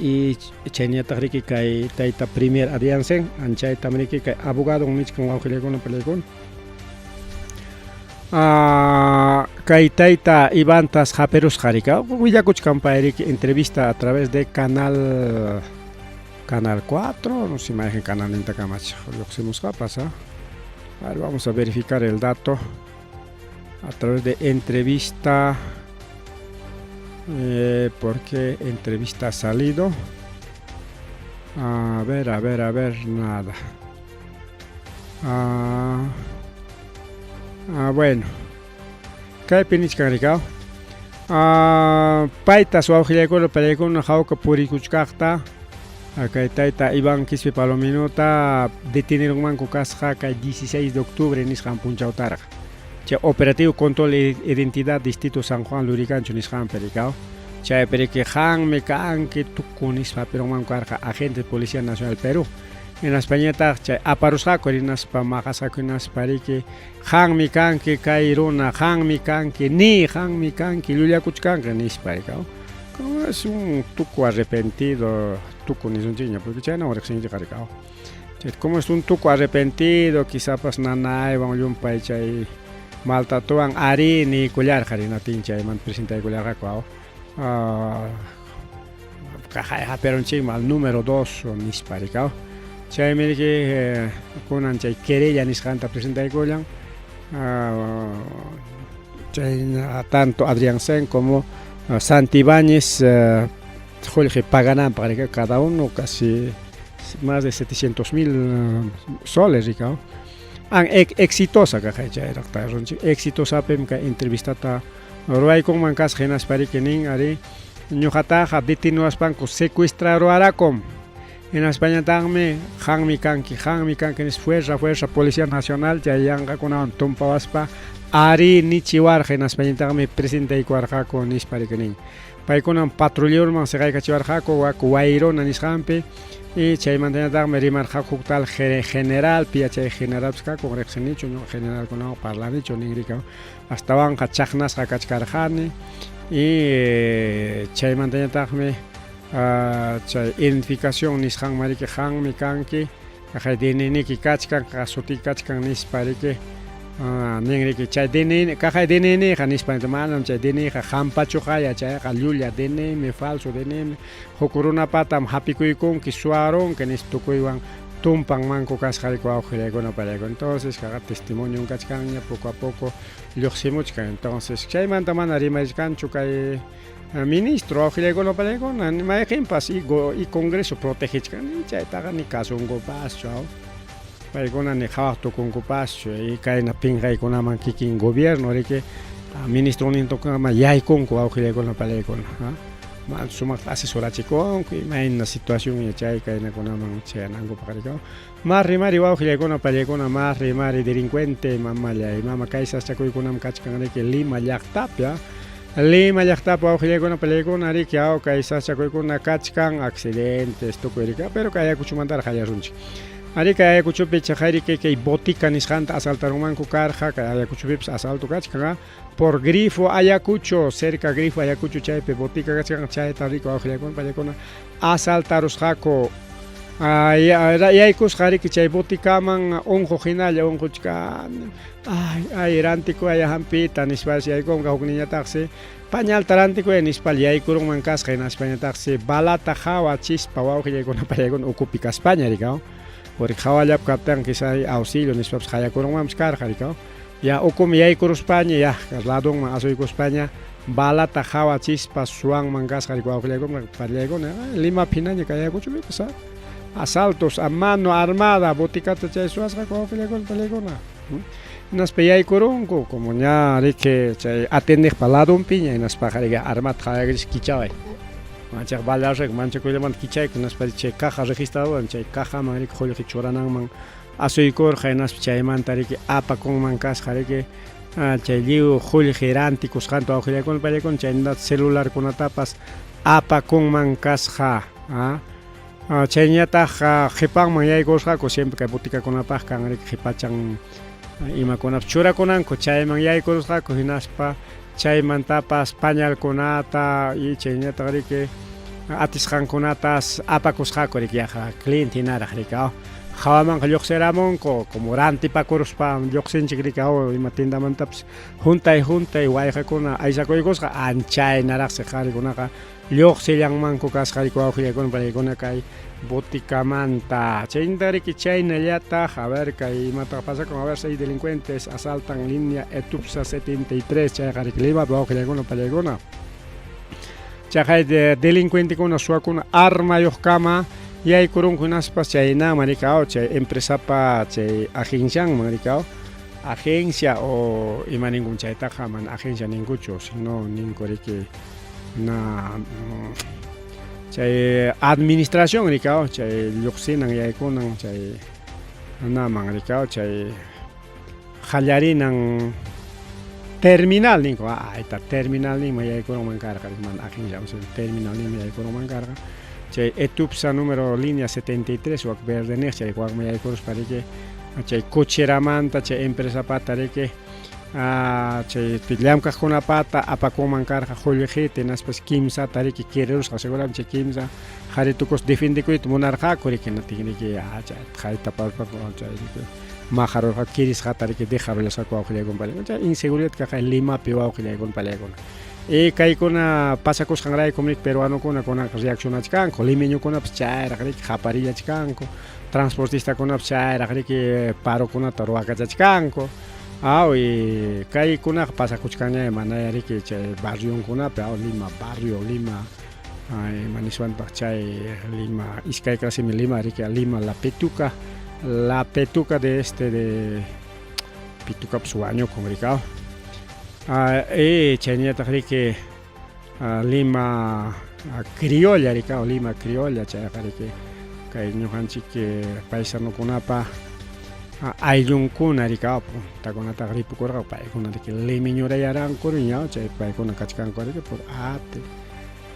y chayñataq riki kay tayta premier Adrianzen anchaytam riki kay abogado nichkan wawqillaykuna palaykuna kay tayta Ivantas hapirusqa riki willakuchkan pay riki entrevista a través de canal Canal 4, no sé mayqin canalninta kamachiq lluqsimusqapas. A ver, vamos a verificar el dato a través de entrevista, porque entrevista ha salido. A ver, a ver, a ver, nada. Bueno. Kaypi nichkan rikaw. Paytas wawqillaykuna palaykuna hawka purikuchkaqta kay tayta Iván Quispe Palominota detenerunmanku kasqa kay 16 de octubre nisqan punchawtarqa. Chay operativo control de identidad distrito San Juan Lurigancho nisqanpi rikaw. Chaypi riki qanmi kanki tuku nispa hapirunmanku karqa agente de Policía Nacional Perú. Hinaspañataq chay aparusqaku rinaspa maqasqaku hinaspa riki qanmi kanki kay runa, qanmi kanki ni, qanmi kanki llullakuchkanki nispa rikaw. Como es un tuco arrepentido, tuco nisunchikña, porque chaynawan riqsinchikqa rikaw. Chay como es un tuco arrepentido, quizapas nanaywan llumpay chay maltatuwan arí niykullarqa rinatin chaymanta presentaykullarqaku aw. Hapirunchikman al número 2 nispa rikaw. Chaymi riki kunan chay querella nisqanta presentaykullan chay tanto Adrianzen como Santibáñez qullqi pagananpaq rika cada uno casi más de 700 mil soles rikaw. An exitosa kaq chayraqta runchik exitosapim kay entrevistata ruwaykunman kasqa hinaspa riki nin ari ñuqataqa detenuwaspanku secuestraruwarakum hinaspañataqmi qanmi kanki nispa fuerza fuerza Policía Nacional chay yanqakunawan tumpawaspa ari nichiwarqa hinaspañataqmi presentaykuwarqaku nispa riki nin paykunam patrullerman siqaykachiwarqaku waku Wayrona nisqanpi y chaymantañataqmi rimarqaku huk tal general piya chay generalpas kakun riqsinichu ñuqa generalkunawan parlanichu nin rikaw astawanqa chaqnasqa kachkarqani y chaymantañataqmi chay identificación nisqanman riki qanmi kanki kaqay DNIniki kachkan sutiki kachkan nispa riki nin riki chay DNI kaqay DNIniqa nispa manam chay DNIqa qampachuqaya chayqa llulla DNImi falso DNImi huk runapatam hapikuykunki suwarunki nispa tukuywan tumpan manku kasqa riki wawqillaykuna palaykuna entonces kaqa testimonion kachkanña poco a poco lluqsimuchkan entonces chaymanta mana rimarichkanchu kay ministro wawqillaykuna palaykuna mayqinpas y congreso protegichkan chaytaqa ni kasunkupaschu paykuna ni qhawaq tukunkupaschu y kayna pinqaykunaman kikin gobierno riki ministro nintukama yaykunku wawqillaykuna palaykuna sumaqta asesorachikunku imayna situación chay kaynakunaman chayanankupaq rikaw mas rimari wawqillaykuna palaykuna mas rimari delincuente mamallay mama kay sasachakuykunam kachkan riki Lima llaqtapi Lima llaqtapi wawqillaykuna palaykuna riki aw kay sasachakuykuna kachkan accidentes tukuy riki pero kay Ayacuchomantaraq qallarunchik ari kay Ayacuchopi chaqayriki kay botica nisqanta asaltarunmanku karqa kay Ayacuchopipas asalto kachkan por Grifo Ayacucho cerca Grifo Ayacucho chaypi botica kachkan chayta riki wawqillaykuna palaykuna asaltarusqaku yaykusqa riki chay botikaman unquq hinalla unquchkani ay ay rantikuway hampita nispas yaykunqa hukniñataqsi pañalta rantikuway nispa yaykurunman kasqa hinaspañataqsi balata qhawachispa wawqillaykuna palaykuna ukupi kaspaña rikaw porque hawallapi kaptinqa quizá auxilio nispapas qayakurunmanpas karqa rikaw. Ya ukuman yaykuruspaña ya ladonman asuykuspaña balata qhawachispa suwanman kasqa riki wawqillaykuna pallaykuna Limapi hinaña kay Ayacuchopipas asaltos a mano armada boticata chay suwasqaku wawqillaykuna pallaykuna hinaspa yaykurunku como ña riki chay atendeqpa ladonpiña hinaspaqa riki armata qhawaykuchispa kichaway manchaq balarrayku manchakuyllamanta kichayku hinaspa chay caja registradora chay cajaman riki qullqi churananman asuykurqa hinaspa chaymanta riki apakunman kasqa riki chay lliw qullqi rantikusqanta wawqillaykuna pallaykuna chaynallataq celularkunatapas apakunman kasqa chayñataq qhipanman yaykurqaku siempre kay botikakunapaq kan riki qhipachan imakunapas churakunanku chayman yaykurusqaku hinaspa chaymantapas pañalkunata y chayñataq riki atisqankunatas apakusqaku riki yaqa cliente hinaraq riki hawamanqa lluqsiramunku como rantipakuruspa lluqsinchik riki ima tiendamantapas juntay juntay wayqakuna aysakuykusqa anchaynaraqsi qharikunaqa lluqsillanmanku kasqa riki wawqillaykuna panaykuna kay boticamanta chaynata riki chaynallataq a ver kay imataq pasakun a ver seis delincuentes asaltan línea Etupsa 73 chayqa riki Limapi wawqillaykuna panaykuna chaqay delincuentekuna suwakuna armayuqkama yaykurunku hinaspa chaynaman riki chay empresapa chay agencianman riki agencia o ima ninkun chaytaqa mana agencia ninkuchu sino ninku riki na chay administración riki chay lluqsinan yaykunan chay naman riki chay qallarinan terminal ninku ayta terminal ninman yaykurunman karqa mana agencia terminal ninman yaykurunman karqa chay Etupsa número línea 73 wak verde niq chay wakman yaykuruspa riki chay cocheramanta chay empresapata riki chay llamkaqkunapata apakunman karqa qullqita hinaspas kimsata riki quirirusqa seguramente chay kimsa qhari tukus defendekuyta munarqaku riki riki chay haytaparpaku chay riki maqarurqaku kirisqata riki dejarullasqaku wawqillaykuna pallaykuna chay inseguridad kaq Limapi wawqillaykuna pallaykuna y kaykuna pasakusqanraykum riki peruanokuna kunanqa reaccionachkanku limeñokunapas chayraq riki qaparillachkanku transportistakunapas chayraq riki parokunata ruwakachachkanku aw y kaykunaqa pasakuchkanña manaya riki chay barrionkunapi aw Lima barrio Lima ima niswantaq chay Lima iskay clasemi Lima riki Lima La Pituca La Petuca de este de Pitucapas wañukun riki aw y chayñataq riki Lima criolla riki Lima criolla chayqa riki kay ñuqanchik paisanokunapa ayllunkuna riki puntakunataqa ripukurqa paykuna riki limeñurayaranku ña chay paykuna kachkanku riki por Ate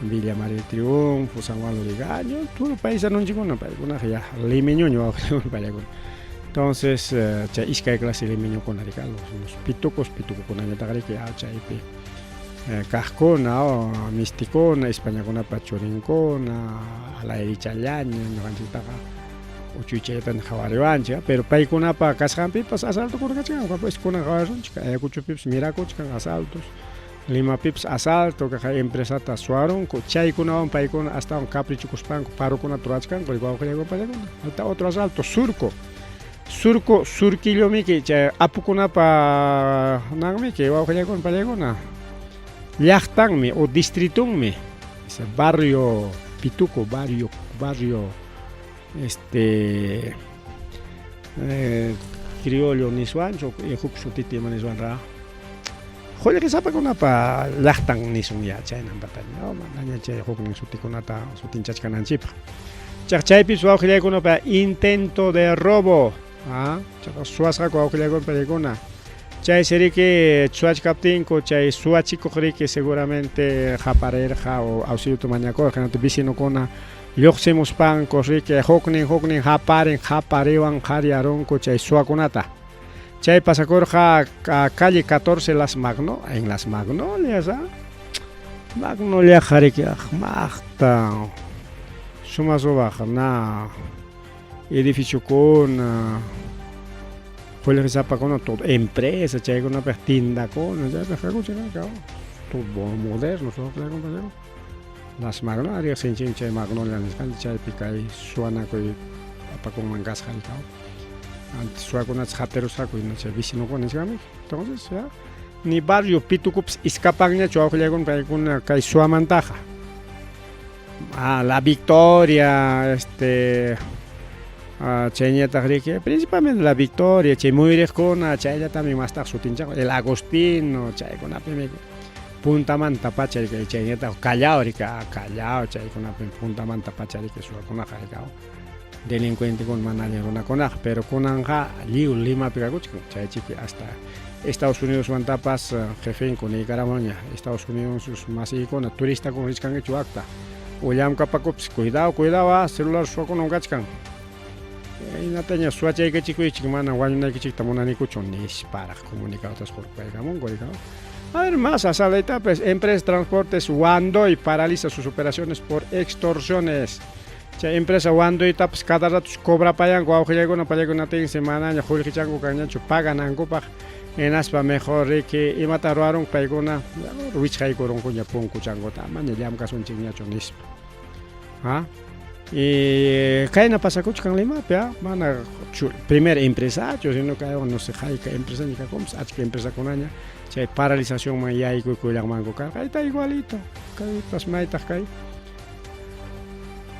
Villa María del Triunfo San Juan Lurigancho puro paisanonchikkuna paykunaqa ya limeñuña wawqikuna paykuna entonces chay iskay clase limeñukuna riki los pitucos pitucokunañataq riki chaypi kaqkuna mistikuna Españakunapa churinkuna alayrichallaña ñuqanchiktaqa uchuychallataña qhawariwanchik pero paykunapa kasqanpipas asaltokuna kachkan pues kunan qhawasunchik Ayacuchopipas mirakuchkan asaltos Limapipas asalto kaq empresata suwarunku chaykunawan paykuna astawan caprichukuspanku parokunata ruwachkanku wawqillaykuna paykuna hasta otro asalto Surco Surco Surquillomiki chay apukunapa nanmiki wawqillaykuna pallaykuna llaqtanmi o distritunmi ese barrio Pituco barrio barrio este criollo niswanchu huk sutita ima niswanraq qullqisapakunapa llaqtan nisun ya chaynanpataña manaña chay huknin sutikunata sutinchachkananchikpaq chaq chaypis wawqillaykunapa intento de robo chaqa suwasqaku wawqillaykuna paykuna chaysi riki suwachkaptinku chay suwachikuq riki seguramente qaparirqa o auxiliota mañakurqa hinaptin vecinokuna lluqsimuspanku riki huknin huknin qaparin qapariwan qharyarunku chay suwakunata chay pasakurqa calle 14 Las Magno en Las Magnolias Magnoliaqa riki maqta suma sumaq na edificiokuna qullqisapakuna todo empresa chaykunapaq tiendakuna chaypaq kakuchik todo moderno Las Magnolias riqsinchikmi chay Magnolia nisqanchik chaypi kay suwanakuy apakunman kasqa. Antes suwakunatas qatirusqaku hina chay vecinokuna nichkanmi. Entonces, ya, ni barrio pitukupas iskapanñachu wawqillaykuna paykuna kay suwamantaqa. Ah, la Victoria, este ah, chayñataq riki, principalmente la Victoria, chay muyriqkuna, chayllatami mastaq sutinchaq, el Agostino, chaykunapimi puntamanta pacha riki, chayñataq Callao riki, ah, Callao, chaykunapimi puntamanta pacha riki suwakunaqa riki, delincuentekuna mana allin runakunaqa, pero kunanqa lliw Limapi kakuchkan, chaychiki hasta Estados Unidosmantapas jefenku niykaramunña, Estados Unidos masiykuna turistakuna richkankichu wakta, o llamkapakupis, cuidado, cuidado, ah, celular suwakunan kachkan, hinataña suwachaykichikuychik mana wañunaykichikta munanikuchu nisparaq comunicadotas qurpaykamunku. A ver, más asalaytapas, empresa transportes Wandoy paraliza sus operaciones por extorsiones. Chay empresa Wandoytapas cada rato cobrapayanku wawqillaykuna paykunatinsi manaña qullqichanku kanñachu paganankupaq, hinaspa mejor riki imata ruwarunku paykuna wichqaykurunkuña punkuchankuta amaña llamkasunchikñachu nispa. ¿Ah? Y kayna pasakuchkan Limapi, ¿ah? Mana primer empresachu, sino kaywan no sé hayka empresaña kakunpas, achka empresakunaña chay paralizacionman yaykuykullanmanku karqa, ahí está igualito, kaypas maytaq kay.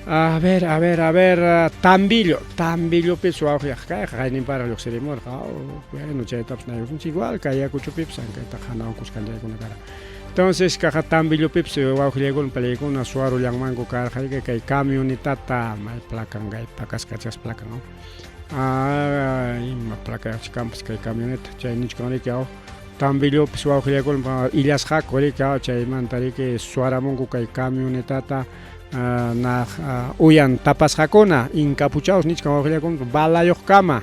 A ver, a ver, a ver, Tambillo, Tambillopipas wawqiyaq kayqa qayninparaq lluqsirimurqa, bueno, chaytapas naykusunchik igual, kay Ayacuchopipas ankaytaqa hanawan kuskanchaykuna karqa. Entonces, kaqa Tambillopipas wawqillaykuna pallaykuna suwarullanmanku karqa, kay camionetata, may placan kay pakasqachas placan, ¿no? Ah, ima placayaqchi kanpas kay camioneta, chay nichkan riki, Tambillopipas wawqillaykuna illasqaku riki, chaymanta riki suwaramunku kay camionetata, naq uyan tapasqakuna, encapuchados nichkan wawqillaykuna balayuqkama.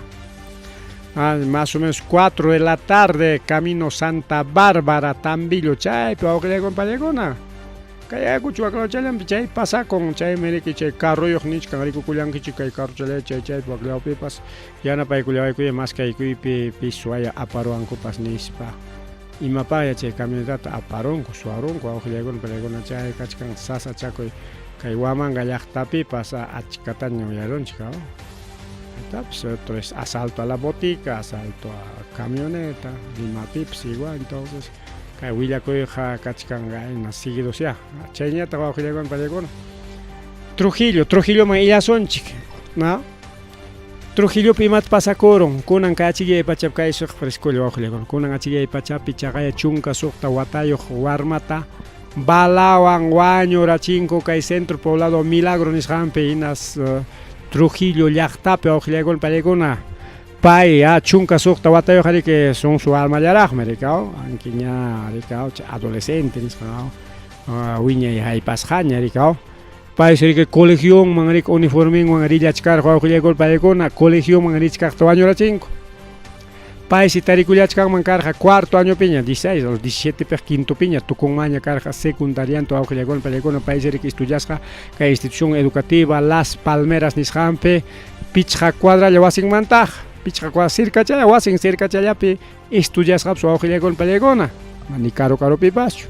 Más o menos 4 de la tarde, camino Santa Bárbara, Tambillo, chaypi wawqillaykuna pallaykuna. Kay Ayacucho waklawchallanpi chay pasakun, chaymi riki chay carroyuq nichkan rikukullankichik kay carrochalay chay chaypi waklawpipas yanapaykullawaykuya maskaykuypi pi suwaya aparuwankupas nispa. Imapaqya chay camionetata aparunku, suwarunku wawqillaykuna pallaykuna chay kachkan sasachakuy kay Huamanga llaqtapipas achkataña uyarunchik. Tapas otro es asalto a la botica, asalto a camioneta, Limapipas igual, entonces kay willakuyqa kachkan ayna seguidos ya. Chayñataq wawqillaykuna pallaykuna. Trujillo, Trujilloman illasunchik, ¿no? Trujillopi imata pasakurun, kunan kay achikyay pachapi kay suq frescolla wawqillaykuna, kunan achikyay pachapi chaqaya 16 watayuq warmata balawan wañurachinku kay centro poblado Milagro nisqanpi hinas Trujillo llaqtapi wawqillaykuna pallaykuna. Pay 16 watayuq riki son su warmallaraqmi riki, ankiña riki, adolescente nisqan, wiñay haypasqaña riki. Paysi riki colegionman riki uniforminwan rillachkarqa wawqillaykuna pallaykuna, colegionman richkaqta wañurachinku. Paysi tarikullachkanman karqa cuarto añopiña, 16 a los 17 piq quintopiña tukunmanña karqa secundarianta wawqillaykuna pallaykuna, paysi riki estudiasqa kay institución educativa Las Palmeras nisqanpi pichqa cuadralla wasinmantaq, pichqa cuadra cercachalla wasin cercachallapi estudiasqapas wawqillaykuna pallaykuna, ni karu karupipaschu.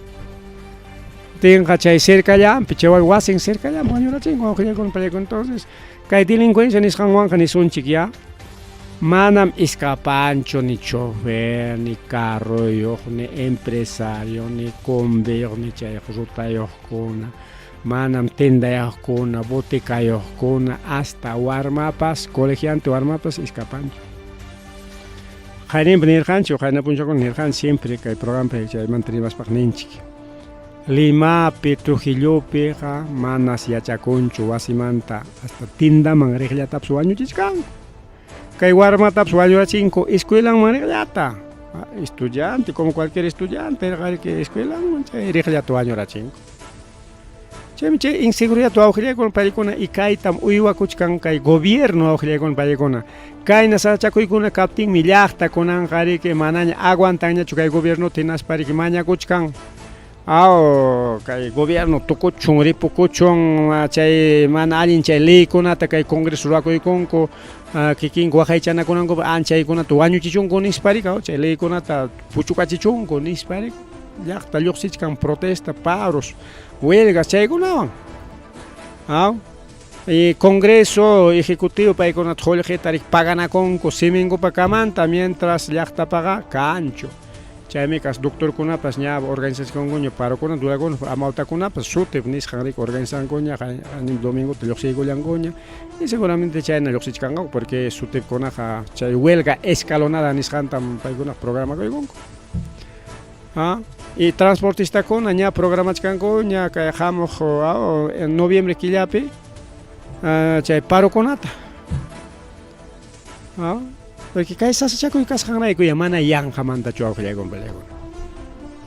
Tinqa chay cercallanpi, chay wasin cercallanpi wañurachinku wawqillaykuna pallaykuna. Entonces, kay delincuencia nisqanwanqa nisunchik ya, manam iskapanchu ni chofer, ni carroyuq, ni empresario, ni combiyuq, ni chay rutayuqkuna, manam tendayuqkuna, boticayuqkuna, hasta warmapas, colegiante warmapas iskapanchu. Qayninpi nirqanchik, qayna punchawkuna nirqanchik siempre kay programapi chaymanta rimaspaq ninchik. Limapi, Trujillopiqa manas yachakunchu wasimanta hasta tindaman riqllatapas wañuchichkanku. Kay warmatapas wañurachinku escuelanman riqllata. Estudiante, como cualquier estudiante, riki escuelanman chay riqllata wañurachinku. Chaymi chay inseguridad wawqillaykuna paykuna y kaytam uywakuchkan kay gobierno wawqillaykuna paykuna. Kayna sasachakuykuna kaptinmi llaqta kunanqa riki manaña aguantanñachu kay gobiernota hinaspa riki mañakuchkan. Aw, kay gobierno tukuchun, ripukuchun, chay mana allin chay leykunata kay congreso ruwakuykunku, kikinku waqaychanakunankupaq anchaykunata wañuchichunku nispa riki, chay leykunata puchukachichunku nispa riki. Llaqta lluqsichkan protesta, paros, huelgas chaykunawan. Aw. Y Congreso Ejecutivo paykunata qullqita rik paganakunku siminkupa kamanta mientras llaqtapaqa kanchu. Chaymi kas doctorkunapas ña organizachkankuña parokuna durakuna amawtakunapas SUTEP nisqan rik organizankuña qanim domingota lluqsiykullankuña y seguramente chayna lluqsichkanqaku porque SUTEPkunaqa chay huelga escalonada nisqantam paykunaqa programakuykunku. Ah, y transportistakuna ña programachkankuña kay hamuq noviembre killapi chay parokunata. Ah, porque kay sasachakuy kasqanrayku ya mana yanqamantachu awqillayku pallaykuna.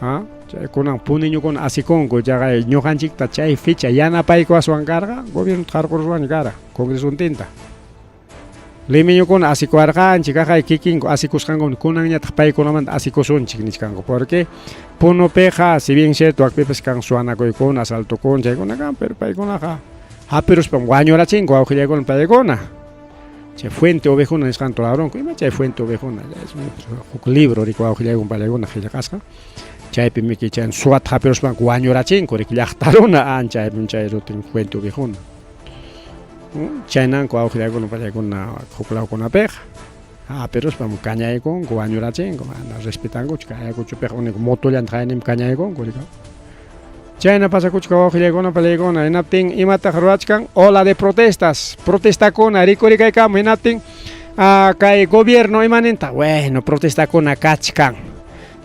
Ah, chay kunan puniñukuna asikunku chaqay ñuqanchikta chay fecha yanapaykuwaswan karqa gobierno qarquruswanña kara congresontinta. Limeñukuna asikuwarqanchik, aqay kikinku asikusqankum kunanñataq paykunamanta asikusunchik nichkanku, porque Punopiqa si bien cierto wakpipas kan suwanakuykuna, asaltokuna chaykuna kan, pero paykunaqa hapiruspam wañurachinku wawqillaykuna paykuna. Chay Fuente Ovejuna nisqanta rurarunku, ima chay Fuente Ovejuna? Huk libro riki wawqillaykuna paykuna qillqasqa. Chaypi miki chay suwata hapiruspanku wañurachinku riki llaqta runa, anchaypim chay rutin Fuente Ovejuna. Chaynanku awqillakuna pachaykuna huk lawkunapiqa hapiruspam kañaykunku wañurachinku mana respetankuchu kay Ayacuchopiqa único motollanta qayninpi kañaykunku rika. Chayna pasakuchka wawqillaykuna pallaykuna hinaptin imataq ruwachkan ola de protestas protestakuna rikurikaykamun hinaptin kay gobierno imaninta bueno protestakuna kachkan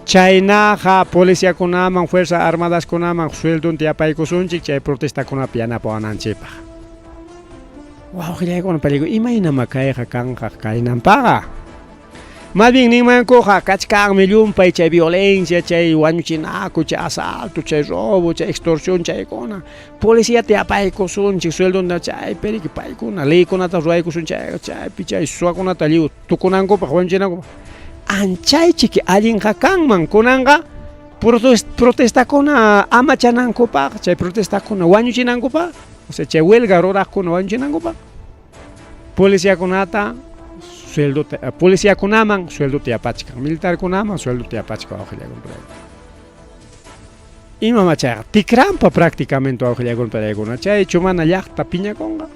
chaynaqa policiakunaman fuerza armadaskunaman sueldonta yapaykusunchik chay protestakunapi yanapawananchikpaq. Wawqillaykuna pallayku imaynamá kayqa kanqa kaynanpaqa. Más bien ninmankuqa kachkanmi llumpay chay violencia, chay wañuchinaku, chay asalto, chay robo, chay extorsión chaykuna. Policiata yapaykusunchik sueldonta chaypi riki paykuna leykunata ruwaykusun chay chaypi chay suwakunata lliw tukunankupaq wañuchinankupaq. Anchaychiki allinqa kanman kunanqa protestakuna amachanankupaq, chay protestakuna wañuchinankupaq, o sea chay huelga ruraqkuna wañuchinankupaq. Policiakunata sueldota policiakunaman sueldota yapachkan, militarkunaman sueldota yapachkan wawqillaykuna. Imamá chayqa tikranpa prácticamente wawqillaykuna palaykuna chaychu mana llaqta piñakunqa.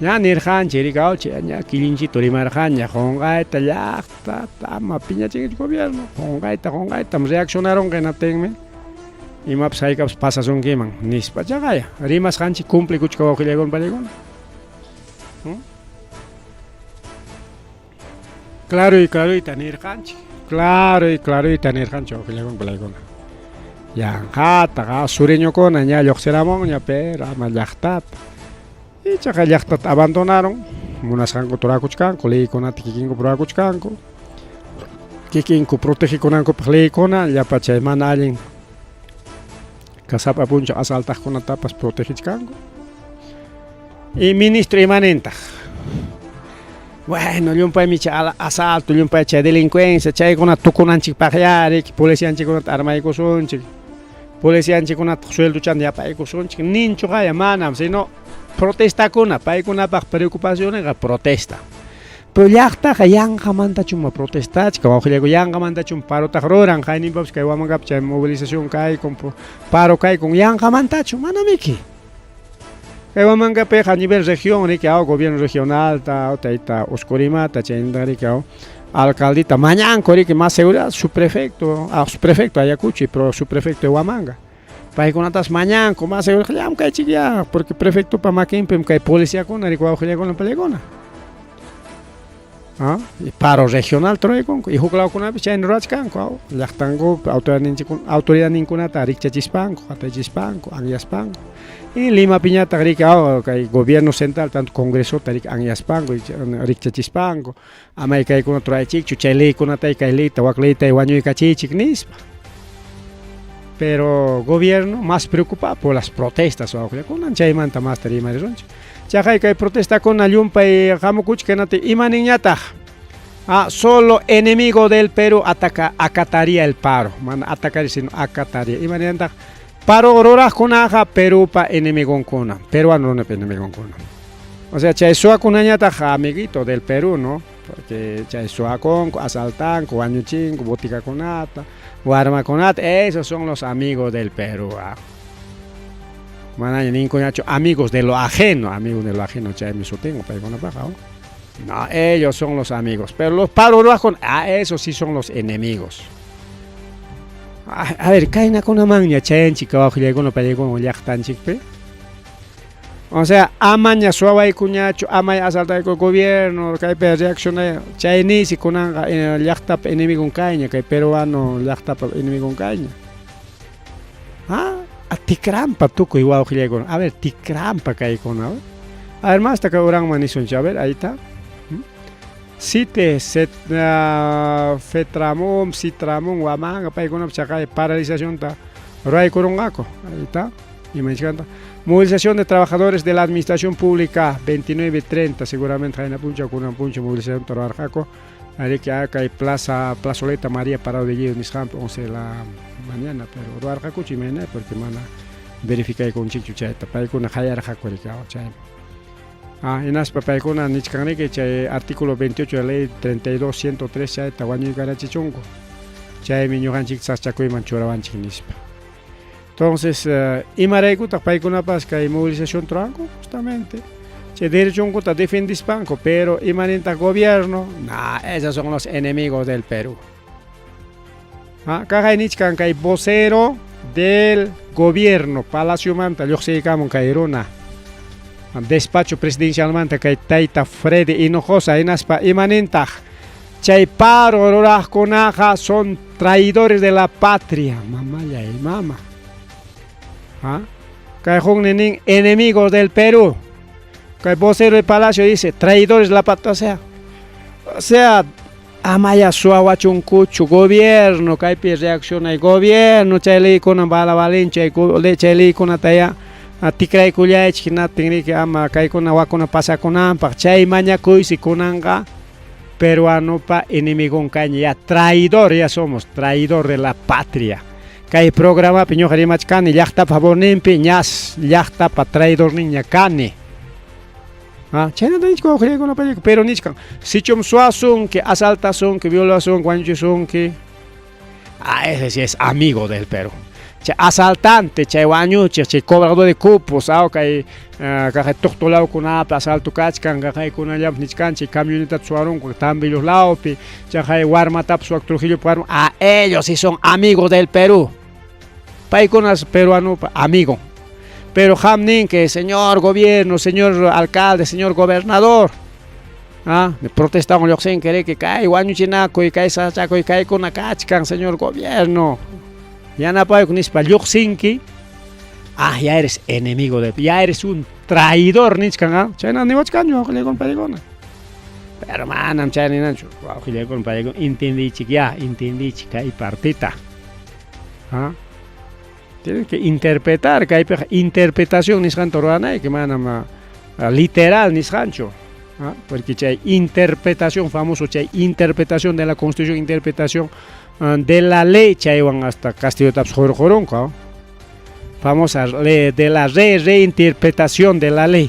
Ña nirqanchik rikawchi ña killinchito rimarqaña qunqayta llaqta ama piñachinkichu gobierno qunqayta qunqaytam reaccionarunqa hinaptinmi imapas haykapas pasasunkiman nispa chaqaya rimasqanchik cumplikuchka wawqillaykuna palaykuna. Claroy claroyta nirqanchik. Claroy claroyta nirqanchik wawqillaykuna palaykuna. Yanqataqa sureñokuna ña lluqsiramunña pero ama llaqtata. Ichaqa llaqtata abandonaron, munasqankuta rurakuchkanku, leykunata kikinku rurakuchkanku. Kikinku protegekunankupaq leykuna llapa chay mana allin kasapa punchaw asaltaqkunatapas protegichkanku. Y ministro imanintaq? Bueno, llumpaymi chay asalto, llumpay chay delincuencia, chaykuna tukunanchikpaqyá riki policianchikkunata armaykusunchik, policianchikkunata sueldochanta yapaykusunchik, ninchuqaya manam, sino protestakuna, paykunapaq preocupacionninqa protesta. Pero llaqtaqa yanqamantachuma protestachka, wawqillayku yanqamantachum parotaq ruran, qayninpapas kay Huamangapi chay movilización kaykun, paro kaykun, yanqamantachu, manamiki. Kay Huamangapiqa a nivel región riki aw gobierno regionalta, tayta Oscorimata, chaynata riki aw alcaldita mañanku riki más seguridad subprefecto, subprefecto Ayacucho y subprefecto de Huamanga. Paykunatas mañanku más seguridad llamkaychikyá, porque prefectopa makinpim kay policiakuna riki wawqillakuna pallaykuna. ¿Ah? Y paro regional ruraykunku y huk lawkunapis chayna rurachkanku aw llaqtankupi autoridadninkunata rikchachispanku, qataychispanku, anyaspanku. Y Limapiñataq riki aw kay gobierno central tanto congresota riki anyaspanku, rikchachispanku, amay kaykunata ruraychikchu, chay leykunata kay leyta wak leyta wañuykachiychik nispa. Pero gobierno más preocupado por las protestas wawqillakuna chaymanta masta rimarisunchik. Chaqay kay protestakuna llumpay hamukuchka hinaptin imaninñataq? Ah, solo enemigo del Perú ataca, acataría el paro. Mana atacaría, sino acataría. Imaninataq? Paro ruraqkunaqa Perúpa enemigonkuna, peruano runapa enemigonkuna. O sea, chay suwakunañataq amiguito del Perú, ¿no? Porque chay suwakunku, asaltanku, wañuchinku, botikakunata, warmakunata, esos son los amigos del Perú. Ah. Manaña ninkuñachu amigos de lo ajeno, amigos de lo ajeno chaymi sutinqa paykunapaqqa. No, ellos son los amigos, pero los paro ruwaqkuna, ah, esos sí son los enemigos. A ver, kaynakunamanña chayanchik wawqillaykuna pallaykuna llaqtanchikpi. O sea, amaña suwawaykuñachu, amaya asaltayku gobierno, kaypi reaccionay, chay niysi kunanqa llaqtapa enemigon kayña, kay peruano llaqtapa enemigon kayña. Ah, tikrampa tukuy wawqillaykuna. A ver, tikrampa kaykuna. A ver, masta kay uranman nisunchik. A ver, ahí está. Site, set, Fetramum, Citramum, Huamanga, paykunapas chaqay paralizacionta ruwaykurunqaku. Ahí está. Imanchikanta. Movilización de trabajadores de la administración pública 29:30 seguramente qayna punchaw kunan punchaw movilización ruwarqaku. Ariki kay plaza plazoleta María Parado de Llido nisqanpi 11 de la mañana, pero ruwarqakuchu imayna porque mana verificaykunchikchu chayta. Paykuna qayarqaku riki chaymi. Ah, hinaspa paykuna nichkanriki chay artículo 28 de la ley 32 103 chayta wañuykarachichunku. Chaymi ñuqanchik sasachakuyman churawanchik nispa. Entonces, imaraykutaq paykunapas kay movilización ruwanku? Justamente chay derechonkuta defendispanku, pero imanintaq gobierno? Nah, esos son los enemigos del Perú. Ah, kaqay nichkan kay vocero del gobierno palaciomanta lluqsiykamun kay runa. Despacho presidencialmanta kay tayta Freddy Hinojosa hinaspa imanintaq chay paro ruraqkunaqa son traidores de la patria, mamallay mama. ¿Ah? Kay huknin nin enemigos del Perú. Kay vocero del palacio dice traidores de la patria, o sea, amaya suwawachunkuchu gobierno kaypi reaccionay gobierno chay leykuna bala balin chay chay leykunataya tikraykullaychik hinaptin riki ama kaykuna wakuna pasakunanpaq chay mañakuysi kunanqa peruanopa enemigon kaña ya traidor, ya somos traidor de la patria. Kay programapi ñuqa rimachkani llaqtapa favorninpi, ñas llaqtapa traidorninña kani. Ah, chaynata nichkan wawqillaykuna, pero nichkan sichum suwasunki, asaltasunki, violasunki, wañuchisunki, ah, ese sí es amigo del Perú. Chay asaltante, chay wañuchiq, chay cobrador de cupos, ah, kay kaqay tuqtulawkunapi asalto kachkan, kaqaykunallapi nichkanchik camionetata suwarunku Tambillos lawpi, chaqay warmatapas suwak Trujillopi warma, ah, ellos sí son amigos del Perú. Paykunas peruanopa amigo. Pero qam ninki, señor gobierno, señor alcalde, señor gobernador, ah, protestawan lluqsinki riki kay wañuchinakuy, kay sasachakuy kaykuna kachkan, señor gobierno, yanapayku nispa lluqsinki, ah, ya eres enemigo de, ya eres un traidor nichkan, ah, chayna niwachkanchu wawqillaykuna paykuna. Pero manam chay ninanchu, wawqillaykuna paykuna, entendiychik ya, entendiychik kay partita. Ah, tienes que interpretar, kaypiqa interpretación nisqanta ruwanayki, manam literal nisqanchu. ¿Ah? Porque chay interpretación famoso, chay interpretación de la Constitución, interpretación de la ley, chaywan hasta Castillotapas hurqurunku. Famosa ley de la reinterpretación de la ley.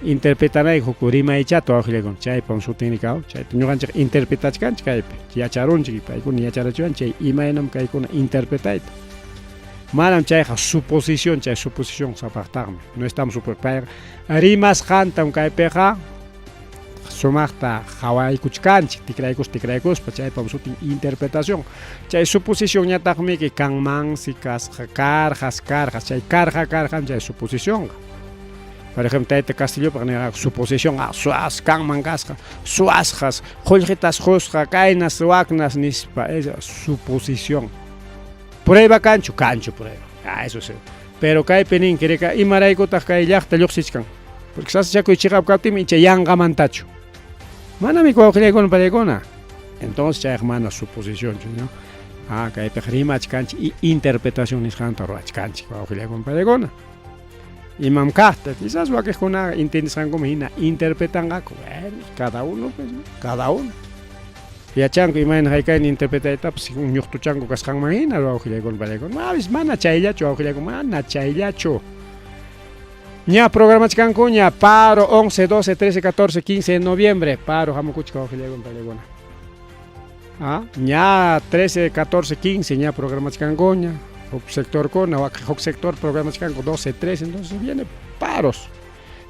Interpretanayki huk rimaychata wawqillaykuna, chaypam sutinrikaw, chayta ñuqanchik interpretachkanchik kaypi, yacharunchik, paykuna yacharachiwan chay imaynam kaykuna interpretayta. Manam chayqa suposición, chay suposición sapaqtaqmi, no estamos payqa rimasqantam kaypiqa sumaqta qhawaykuchkanchik, tikraykuspa tikraykuspa, chaypam sutin interpretación. Chay suposicionñataqmi kanmansi kasqa, karqas karqas, chay karqa karqam chay suposicionqa. Por ejemplo, tayta Castillopaq nirqaku suposición, ah, suwas kanman kasqa, suwasqas, qullqitas qusqa, kaynas waknas nispa, esa suposición. Prueba kanchu? Kanchu prueba. Ah, eso sí. Pero kaypi ninki rika imaraykutaq kay llaqta lluqsichkan? Porque sasachakuy chiqap kaptinmi icha yanqamantachu. Manami wawqillaykuna pallaykuna. Entonces chayqa mana suposicionchu, ¿no? Ah, kaypiqa rimachkanchik y interpretación nisqanta ruwachkanchik wawqillaykuna pallaykuna. Imam kaqta, quizás wakiqkunaqa entendisqankuman hina interpretanqaku. Bueno, cada uno pues, ¿no? Cada uno. Yachanku imayna haykayna interpretaytapas ñuqtuchanku kasqanman hina wawqillaykuna pallaykuna. Mavis mana chayllachu wawqillaykuna, mana chayllachu. Ña programachkankuña paro 11, 12, 13, 14, 15 de noviembre. Paro hamukuchka wawqillaykuna pallaykuna. Ah, ña 13, 14, 15 ña programachkankuña. Huk sectorkuna, huk sector programachkanku 12, 13, entonces viene paros.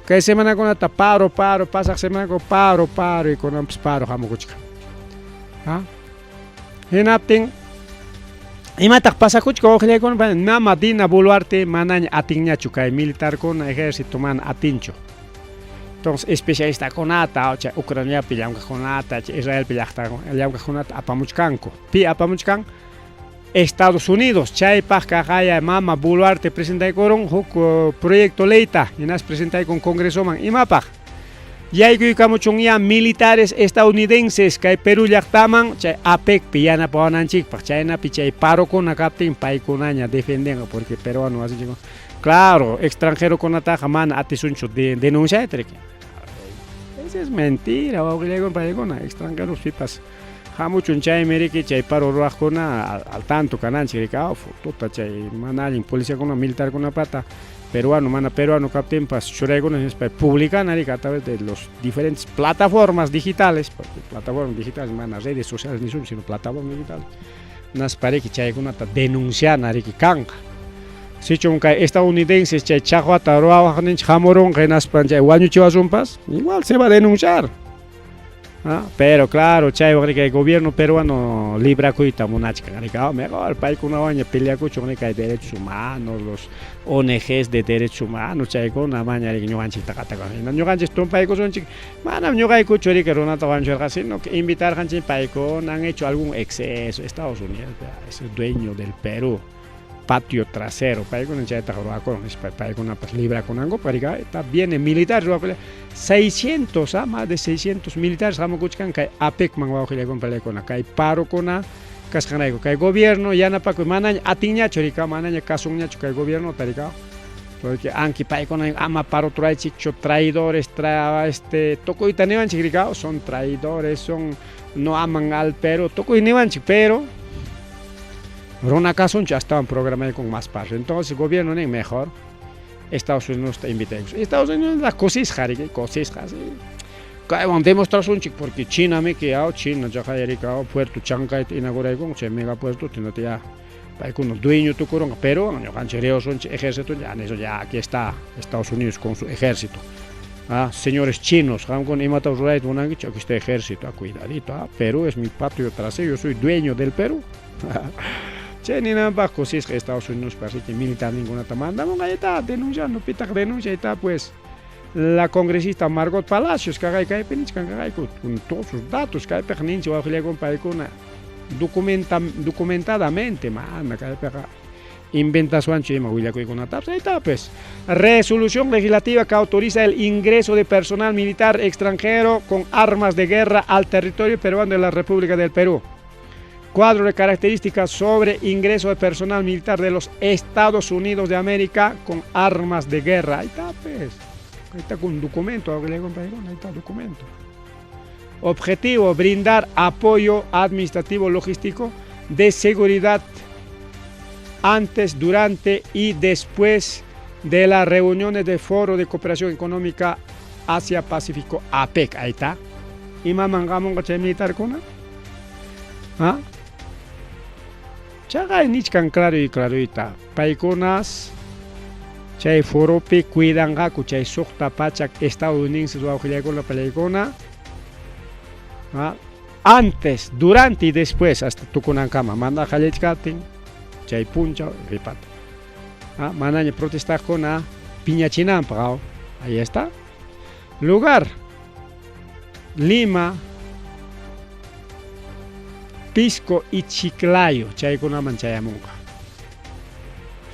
Kay semanakunata paro, paro, pasaq semanaku paro, paro, y kunanpas paro hamukuchkan. ¿Ah? Hinaptin, imataq pasakuchkan wawqillaykuna? Mama Dina Boluarte manaña atinñachu kay militarkuna, ejército mana atinchu. Entonces, especialistakunata, chay Ucraniapi llamkaqkunata, chay Israelpi llamkaqkunata apamuchkanku. Pi apamuchkan? Estados Unidos. Chaypaq kaqaya mama Boluarte presentaykurun huk proyecto leyta, hinaspa presentaykun Congresoman. Imapaq? Yaykuykamuchunya militares estadounidenses kay Perú llaqtaman chay APECpi yanapawananchikpaq, chaynapi chay parokuna kaptin paykunaña defendenqa, porque peruano wasinchik, claro, extranjerokunataqa mana atisunchu denunciayta riki. Esa es mentira, wawqillaykuna paykuna, extranjeros pipas hamuchun chaymi riki chay paro ruwaqkuna al tanto kananchik riki, fotuta chay mana allin policiakuna militarkunapata peruano mana peruano kaptinpas churaykuna hinaspa publicana riki a través de los diferentes plataformas digitales, porque plataformas digitales mana redes sociales nisun, sino plataformas digitales, naspa riki chaykunata denunciana riki kanqa. Sichum kay estadounidenses chay chaqwata ruwawaqninchik hamurunqa hinaspa chay wañuchiwasunpas, igual se va a denunciar. ¿Ah? Pero claro, chaywan riki kay gobierno peruano librakuyta munachkan riki, mejor paykunawanña peleakuchun riki kay derechos humanos, los ONGs de derechos humanos, chaykuna maña riki ñuqanchikta qatakuwan. Ñuqanchik tumpaykusunchik, manam ñuqaykuchu riki runata wañuchirqa, sino que invitarqanchik paykuna han hecho algún exceso, Estados Unidos es el dueño del Perú, patio trasero, paykuna chaytaqa ruwakurun nispa paykunapas librakunankupaq riki, está viene militar ruwakuna 600, más de 600 militares hamukuchkan kay APECman wawqillaykuna palaykuna, kay parokuna kasqanrayku, kay gobierno yanapakuy manaña atinñachu riki, manaña kasunñachu kay gobiernota riki, porque anki paykuna ama paro turaychikchu, traidores, tukuyta niwanchik riki, son traidores, son no aman al Perú, tukuy niwanchik, pero runa kasunchu astawan programaykun más paro. Entonces gobierno nin mejor Estados Unidos te invitaykus. Estados Unidos la kusisqa riki, kusisqa, sí. Kaywan demostrasunchik porque China miki, China chaqay riki, puerto Chancayta inauguraykun, chay megapuerto tinata ya paykuna dueño tukurunqa, pero ñuqanchik riusunchik ejército, ya eso ya aquí está Estados Unidos con su ejército. Señores chinos, qamkuna imata rurayta munankichik, aquí está ejército, cuidadito, Perú es mi patio trasero, yo soy dueño del Perú. Chay ninanpaq kusisqa Estados Unidos parece militar ningunata mandamun, ahí está denunciando, pitaq denuncia, ahí está pues la congresista Margot Palacios, kaqay kaypi nichkan kaqayku con todos sus datos, kaypiq ninchik wawqillaykuna paykuna documentadamente, mana kaypiqa inventasuanchu ima willakuykunatapas, ahí está pues. Resolución legislativa que autoriza el ingreso de personal militar extranjero con armas de guerra al territorio peruano de la República del Perú. Cuadro de características sobre ingreso de personal militar de los Estados Unidos de América con armas de guerra. Ahí está, pues. Ahí está con documento, ahí está documento. Objetivo, brindar apoyo administrativo logístico de seguridad antes, durante y después de las reuniones del Foro de Cooperación Económica Asia-Pacífico, APEC. Ahí está. Imaman hamunqa chay militarkuna? ¿Ah? Chaqay nichkan claro y claroita. Paykunas chay foropi cuidanqaku chay suqta pachak estadounidenses wawqillaykuna pallaykuna. ¿Ah? Antes, durante y después hasta tukunankama mana qallaychkaptin chay punchaw ripata. ¿Ah? Manaña protestaqkuna piñachinanpaq, ahí está. Lugar Lima, Pisco y Chiclayo, chaykunaman chayamunqa.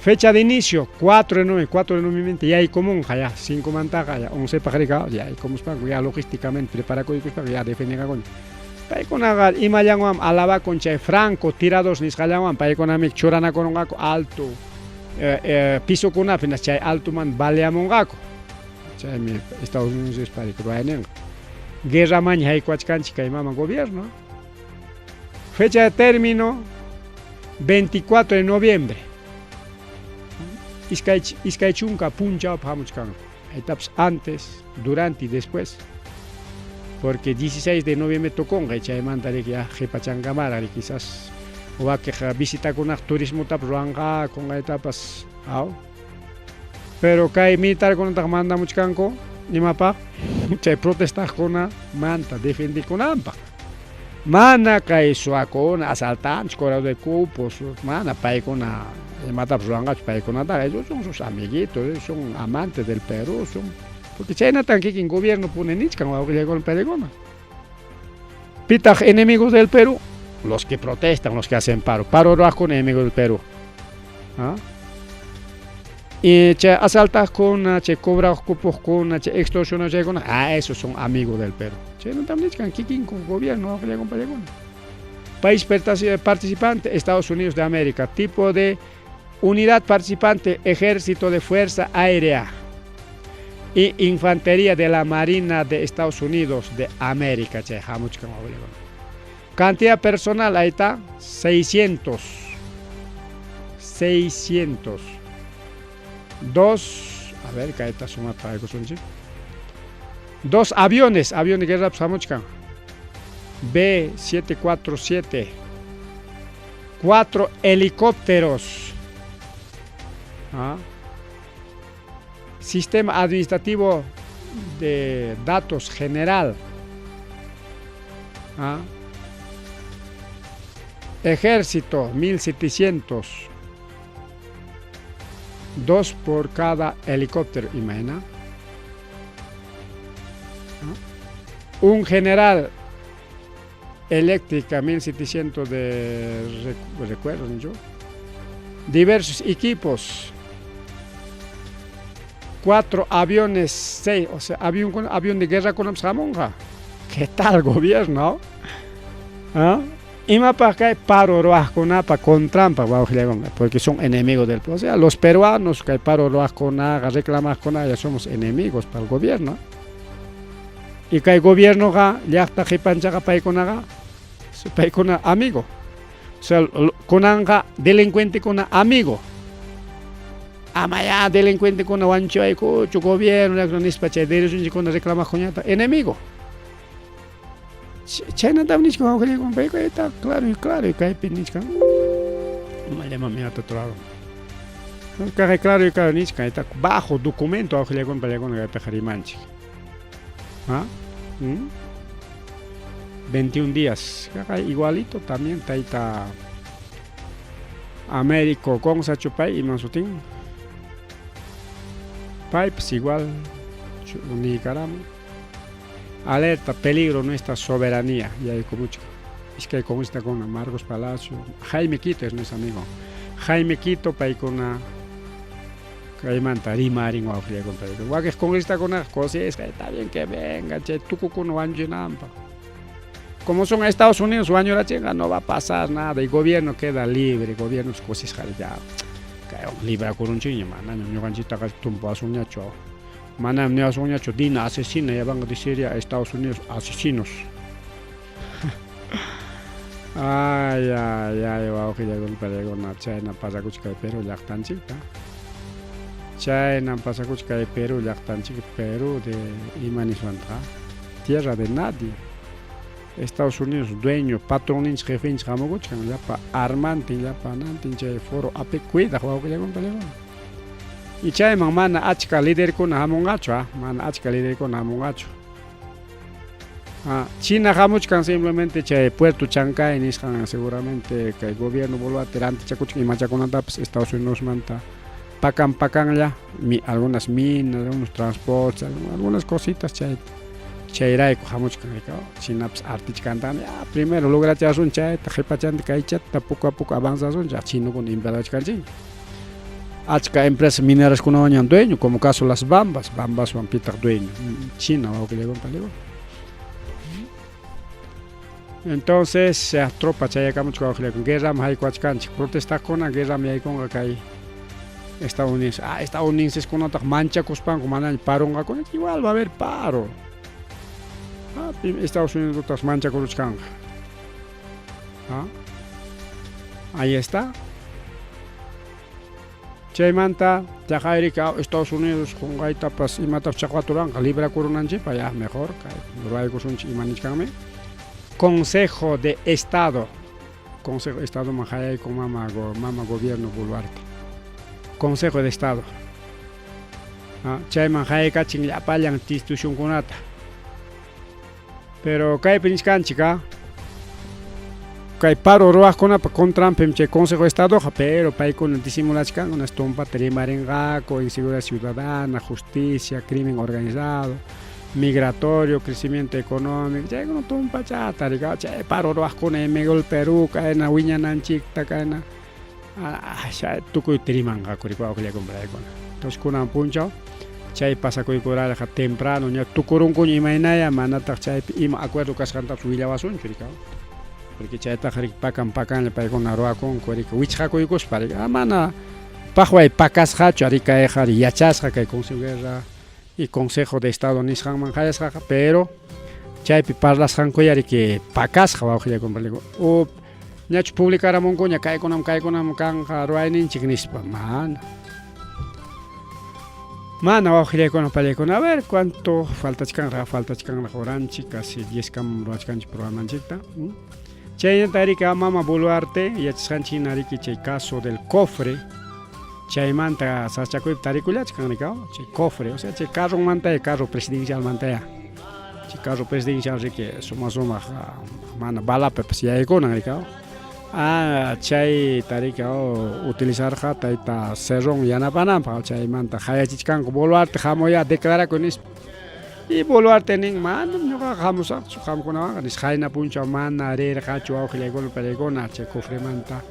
Fecha de inicio, 4 de noviembre, 4 de noviembre, ya hay común, ya, 5 mantaqa, ya, 11 paqariqa, ya hay como ya logísticamente preparakuykuspa, ya defendiqakuna. Paykunaqa imallanwan alabakun chay franco tirados nisqallanwan paykunami churanakurunqaku alto pisokunapi, chay altoman baleamunqaku. Chaymi Estados Unidos ruwayninqa. Guerra maña haykuachkanchik kay mama gobierno. Fecha de término 24 de noviembre. Iskay chunka punchawpa hamuchkanku. Ahí antes, durante y después. Porque 16 de noviembre tukunqa chaymanta riki ya qhipachankamara quizás Wakiq visitakunaq turismotapas ruwanqaku, qunqaytapas, aw. Pero kay militarkunataq mandamuchkanku imapaq? Chay protestaqkuna manta defendikunanpaq. Mana kay suwakuna, asaltantes, cobrador de cupos, mana paykuna imatapas ruwanqachu paykunataqa. Ellos son sus amiguitos, ellos son amantes del Perú, son porque chaynatan kikin gobierno puni nichkan wawqillaykuna paykuna. Pitaq enemigos del Perú? Los que protestan, los que hacen paro. Paro ruwaqkuna enemigos del Perú. ¿Ah? Y chay asaltaqkuna, chay cobraq cupoqkuna, chay extorsionaq chaykuna, ah, esos son amigos del Perú. Chaymantam nichkan kikinku gobierno wawqillaykuna paykuna. País participante, Estados Unidos de América. Tipo de unidad participante, Ejército de Fuerza Aérea y Infantería de la Marina de Estados Unidos de América. Chay hamuchkan wawqillaykuna. Cantidad personal, ahí está, 600. 600. Dos, a ver, kayta sumata haykusunchik. Dos aviones, avión de guerra hamuchkan. B-747. 4 helicópteros. ¿Ah? Sistema administrativo de datos general. ¿Ah? Ejército, 1700. 2 por cada helicóptero, imagina. ¿Ah? Un general eléctrica, 1700 de recuerdos, ¿no? Diversos equipos. 4 aviones, 6, o sea, avión, avión de guerra con jamonja. ¿Qué tal gobierno? ¿Ah? Imapaq kay paro ruwaqkunapa contranpaq wawqillakuna, porque son enemigos del pueblo. O sea, los peruanos kay paro ruwaqkunaqa, reclamaqkunaqa ya somos enemigos para el gobierno. Y kay gobiernoqa llaqta qipanchaqa paykunaqa, paykuna amigo. O sea, kunanqa delincuentekuna amigo. Ama ya delincuentekuna wañuchiwaykuchu gobierno nispa chay derechonchikkuna reclamaqkuñata enemigo. Chaynatam nichkan wawqillakuna, paykunata claro y claro kaypi nichkan. Mallama trago. Kaqay claro y claro nichkan, está bajo documento wawqillakuna paykuna kaypiqa rimanchik. ¿Ah? ¿Mm? 21 días. Kaqay igualito también tayta Américo Consa Chupay iman sutin. Pipes igual niykaramun. Alerta, peligro nuestra soberanía. Y hay como mucho. Es que hay como está con Marcos Palacio. Jaime Quito es nuestro amigo. Jaime Quito, paykuna kaymanta rimarin wawqillakuna. Wakiq congresistakuna cosas, está bien que venga, chay tukukuna wañuchinanpaq. Como son Estados Unidos wañurachinqa, no va a pasar nada y gobierno queda libre, gobierno kusisqa ya kay librakurunchikña, manañam ñuqanchiktaqa tumpawasunñachu. Manam niwasunñachu Dina asesina, ya van a decir ya Estados Unidos asesinos. Ay, ay, ay, wawqillakuna paykuna chayna pasakuchka kay Perú llaqtanchikta. Chayna pasakuchka kay Perú llaqtanchik, Perú de ima niswantaq, tierra de nadie. Estados Unidos dueño, patronninchik, jefenchik hamukuchkan, llapa armantin, llapa anantin chay foro APEC cuidaq wawqillakuna paykuna. Y chayman mana achka liderkuna hamunqachu, mana achka liderkuna hamunqachu. China hamuchkan simplemente chay Puerto Chancay nisqan seguramente kay gobierno Boluarte rantichakuchkan imachakunatapas Estados Unidos manta pakan pakanlla, algunas minas, algunos transportes, algunas cositas chay chayrayku hamuchkan Chinapas artichkantami, ya primero lograchasun chayta qhipachanta kaychata poco a poco avanzasun ya chinokuna invadachkanchik. Achka empresas mineras kunawanñam dueño, como caso las Bambas, Bambaswan pitaq dueño, China wawqillakuna paykuna. Entonces, tropa chayakamuchka wawqillakuna, guerraman haykuwachkanchik, protestaqkuna guerraman yaykunqa kay estadounidenses. Ah, estadounidenses kunataq manchakuspanku manaña parunqakuna, igual va a haber paro. Ah, Estados Unidos manchakuruchkanqa. ¿Ah? Ahí está. Chaymanta chaqayrika Estados Unidos qunqaytapas imatapas chaqwaturanqa librakurunanchikpa ya mejor kay ruraykusunchik ima nichkanmi. Consejo de Estado. Consejo Estadoman hayaykun mama mama gobierno Boluarte. Consejo de Estado. Chayman hayaykachin llapallan institucionkunata. Pero kaypi nichkanchik, kay paro ruwaqkunapa contranpim chay Consejo de Estadoqa, pero paykuna disimulachkanku, tumpata rimarinqaku, inseguridad ciudadana, justicia, crimen organizado, migratorio, crecimiento económico, chaykuna tumpachata rika, chay paro ruwaqkuna Miguel Perú, kayna wiñananchikta, kayna tukuyta rimanqaku rika wawqillaykuna. Entonces kunan punchaw chay pasakuykurarqa temprano ña tukurunkuña imaynaya, manataq chaypi ima acuerdo kasqantapas willawasunchu rika. Porque chaytaqa riki pakan pakanlla paykuna ruwakunku riki wichqakuykuspa riki, mana paqway pakasqachu ari kayqa yachasqa kay Consejo de Guerra y Consejo de Estado nisqanman hayasqaqa, pero chaypi parlasqankuya riki pakasqa wawqillaykuna. O ñachu publicaramunkuña kaykunam kaykunam kanqa ruwayninchik nispa, mana. Mana wawqillaykuna pallaykuna, a ver cuánto faltachkanraq, faltachkanraq horanchik, casi 10 kam ruwachkanchik programanchikta. Chaynata riki mama Boluarte yachasqanchik hina riki chay caso del cofre, chaymanta sasachakuypi tarikullachkan riki, chay cofre, o sea chay carromantaya, carro presidencialmantaya. Chay carro presidencial riki suma sumaq mana balapipas yaykunan riki. Chay tariki utilizarqa tayta Cerrón yanapananpaq, chaymanta hayachichkanku Boluarte hamuya declarakuy nispa. Y Boluarte nin manam ñuqaqa hamusaqchu qamkunawanqa nispa, qayna punchaw mana rirqachu wawqillaykuna pallaykuna chay cofremanta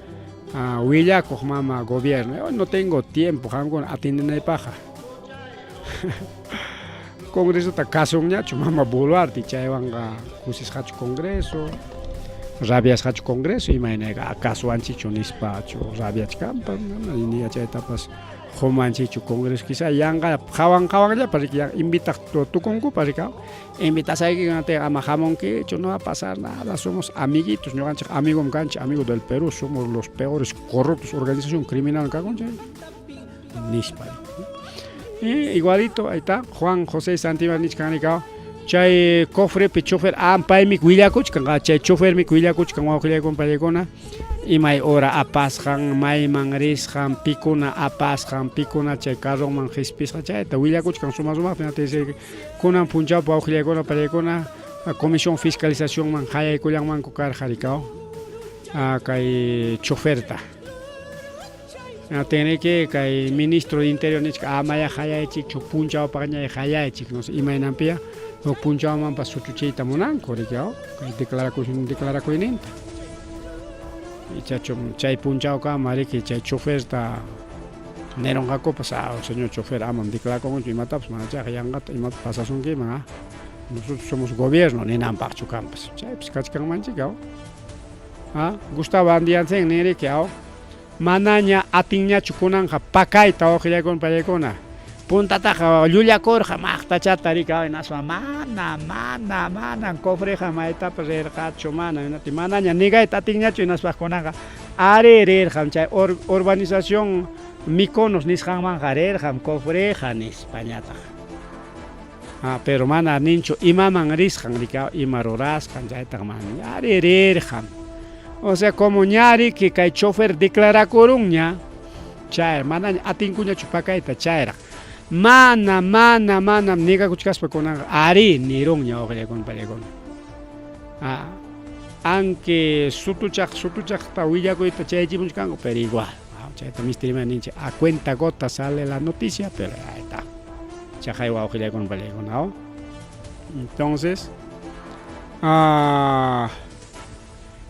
willakuq mama gobierno. Hoy no tengo tiempo qamkuna atiendinaypaqqa. Congresota kasunñachu mama Boluarte, chaywanqa kusisqachu Congreso, rabiasqachu Congreso, imaynayqa kasuwanchikchu nispachu rabiachkanpas, mana yachaytapas qumanchikchu Congreso, quizá yanqa qhawan qhawanllapa riki invitaq tukunkupas riki, invitasayki ama hamunkichu, no va a pasar nada, somos amiguitos, ñuqanchik amigom kanchik, amigo del Perú, somos los peores corruptos, organización criminal kakunchik nispa. Y igualito, ahí está, Juan José Santibáñez nichkan riki, chay cofrepi chofer, paymi willakuchkan, chay chofermi willakuchkan wawqillaykuna pallaykuna, imay hora apasqan, mayman risqan, pikuna apasqan, pikuna chay carroman qispisqa, chayta willakuchkan suma sumaqta. Kunan punchawpi wawqillaykuna pallaykuna comisión fiscalizacionman hayaykullanmanku karqa riki, kay choferta. Tiene kay ministro de Interior nichka amaya hayaychikchu, punchawpaqñay hayaychik, no sé, imaynanpiya huk punchawmanpas suchuchiyta munanku riki, kay declarakuyninta. Ichachu chay punchawkama riki chay choferta nirunqakupas, señor chofer, amam declarakunchu imatapas, mana chayqa yanqata imata pasasunkiman, nosotros somos gobierno ninanpaqchu kanpas, chaypis kachkanmanchik. Gustavo Adrianzén niriki, manaña atinñachu kunanqa pakayta wawqillaykuna pallaykuna. Puntataqa llullakurqa maqtachata riki, hinaspa mana mana mana cofreqa maytapas rirqachu, mana manaña negayta atinñachu, hinaspa kunanqa ari rirqam chay urbanización Mykonos nisqanmanqa rirqam cofreqa nispañataq. Pero mana ninchu imaman risqan riki, ima rurasqan, chaytaqa mana, ari rirqam. O sea, como ña riki kay chofer declarakurunña, chay manaña atinkuñachu pakayta chayraq. Mana, mana, manam negakuchkaspa kunanqa ari nirunña wawqillaykuna pallaykuna. Aunque sutuchaq sutuchaqta willakuyta chayachimuchkanku, pero igual, chayta misterima ninchik, a cuenta gota sale la noticia, pero ahí está. Chaqay wawqillaykuna pallaykuna. Entonces,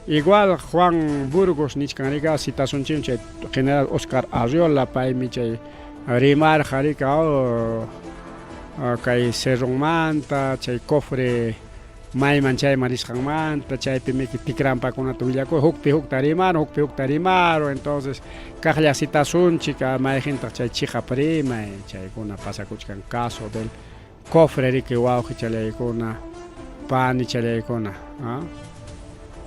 igual Juan Burgos nichkan rika citasunchik chay general Oscar Arriola, paymi chay rimarqa rika kay Cerronmanta, chay cofre mayman chayman risqanmanta, chaypi tikrampakunata willakuy, hukpi hukta rimaru, hukpi hukta rimaru, entonces kaqlla citasunchik mayqintaq chay chiqap rimay, chaykuna pasakuchkan caso del cofre riki wawqichalaykuna, panichalaykuna,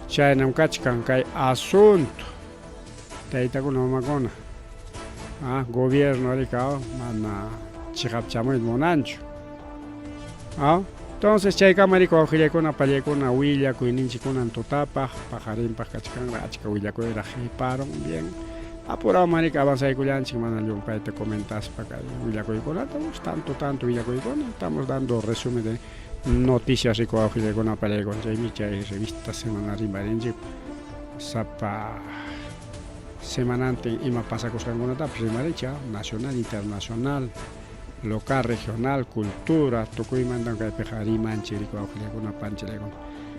chaynam kachkan kay asunto, taytakuna mamakuna, gobierno riki mana chiqap chamuyta munanchu. Entonces chaykama riki wawqillaykuna pallaykuna willakuyninchik kunan tutapaq paqarinpaq kachkanraq achka willakuyraq qiparun bien apurawman riki avanzaykullanchik mana llumpayta comentaspa kay willakuykunata tanto tanto willakuykuna estamos dando resumen de noticias riku wawqillaykuna pallaykuna chaymi chay revista semanal rimarinchik sapa semanantin ima pasakusqankunatapas rimarinchik nacional internacional local, regional, cultura, tukuymantam kaypiqa rimanchik riku wawqillaykuna panchillaykuna.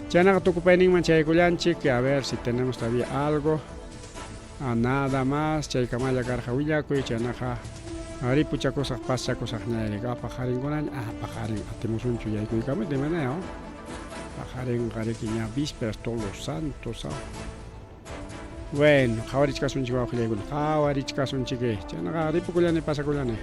Chaynaqa tukupayninman chaykullanchik, a ver si tenemos todavía algo. Ah, nada más, chaykamalla karqa willakuy, chaynaqa ripuchakusaq, pasakusaq ñayrik. Ah, paqarinkunaña, ah, paqarin atimusunchu yaykuykamuyta imanaya, oh. Paqarinqa riki ña vísperas todos los santos, ah. Bueno, qhawarichkasunchik wawqillaykuna, qhawarichkasunchik. Chaynaqa ripukullani, pasakullani.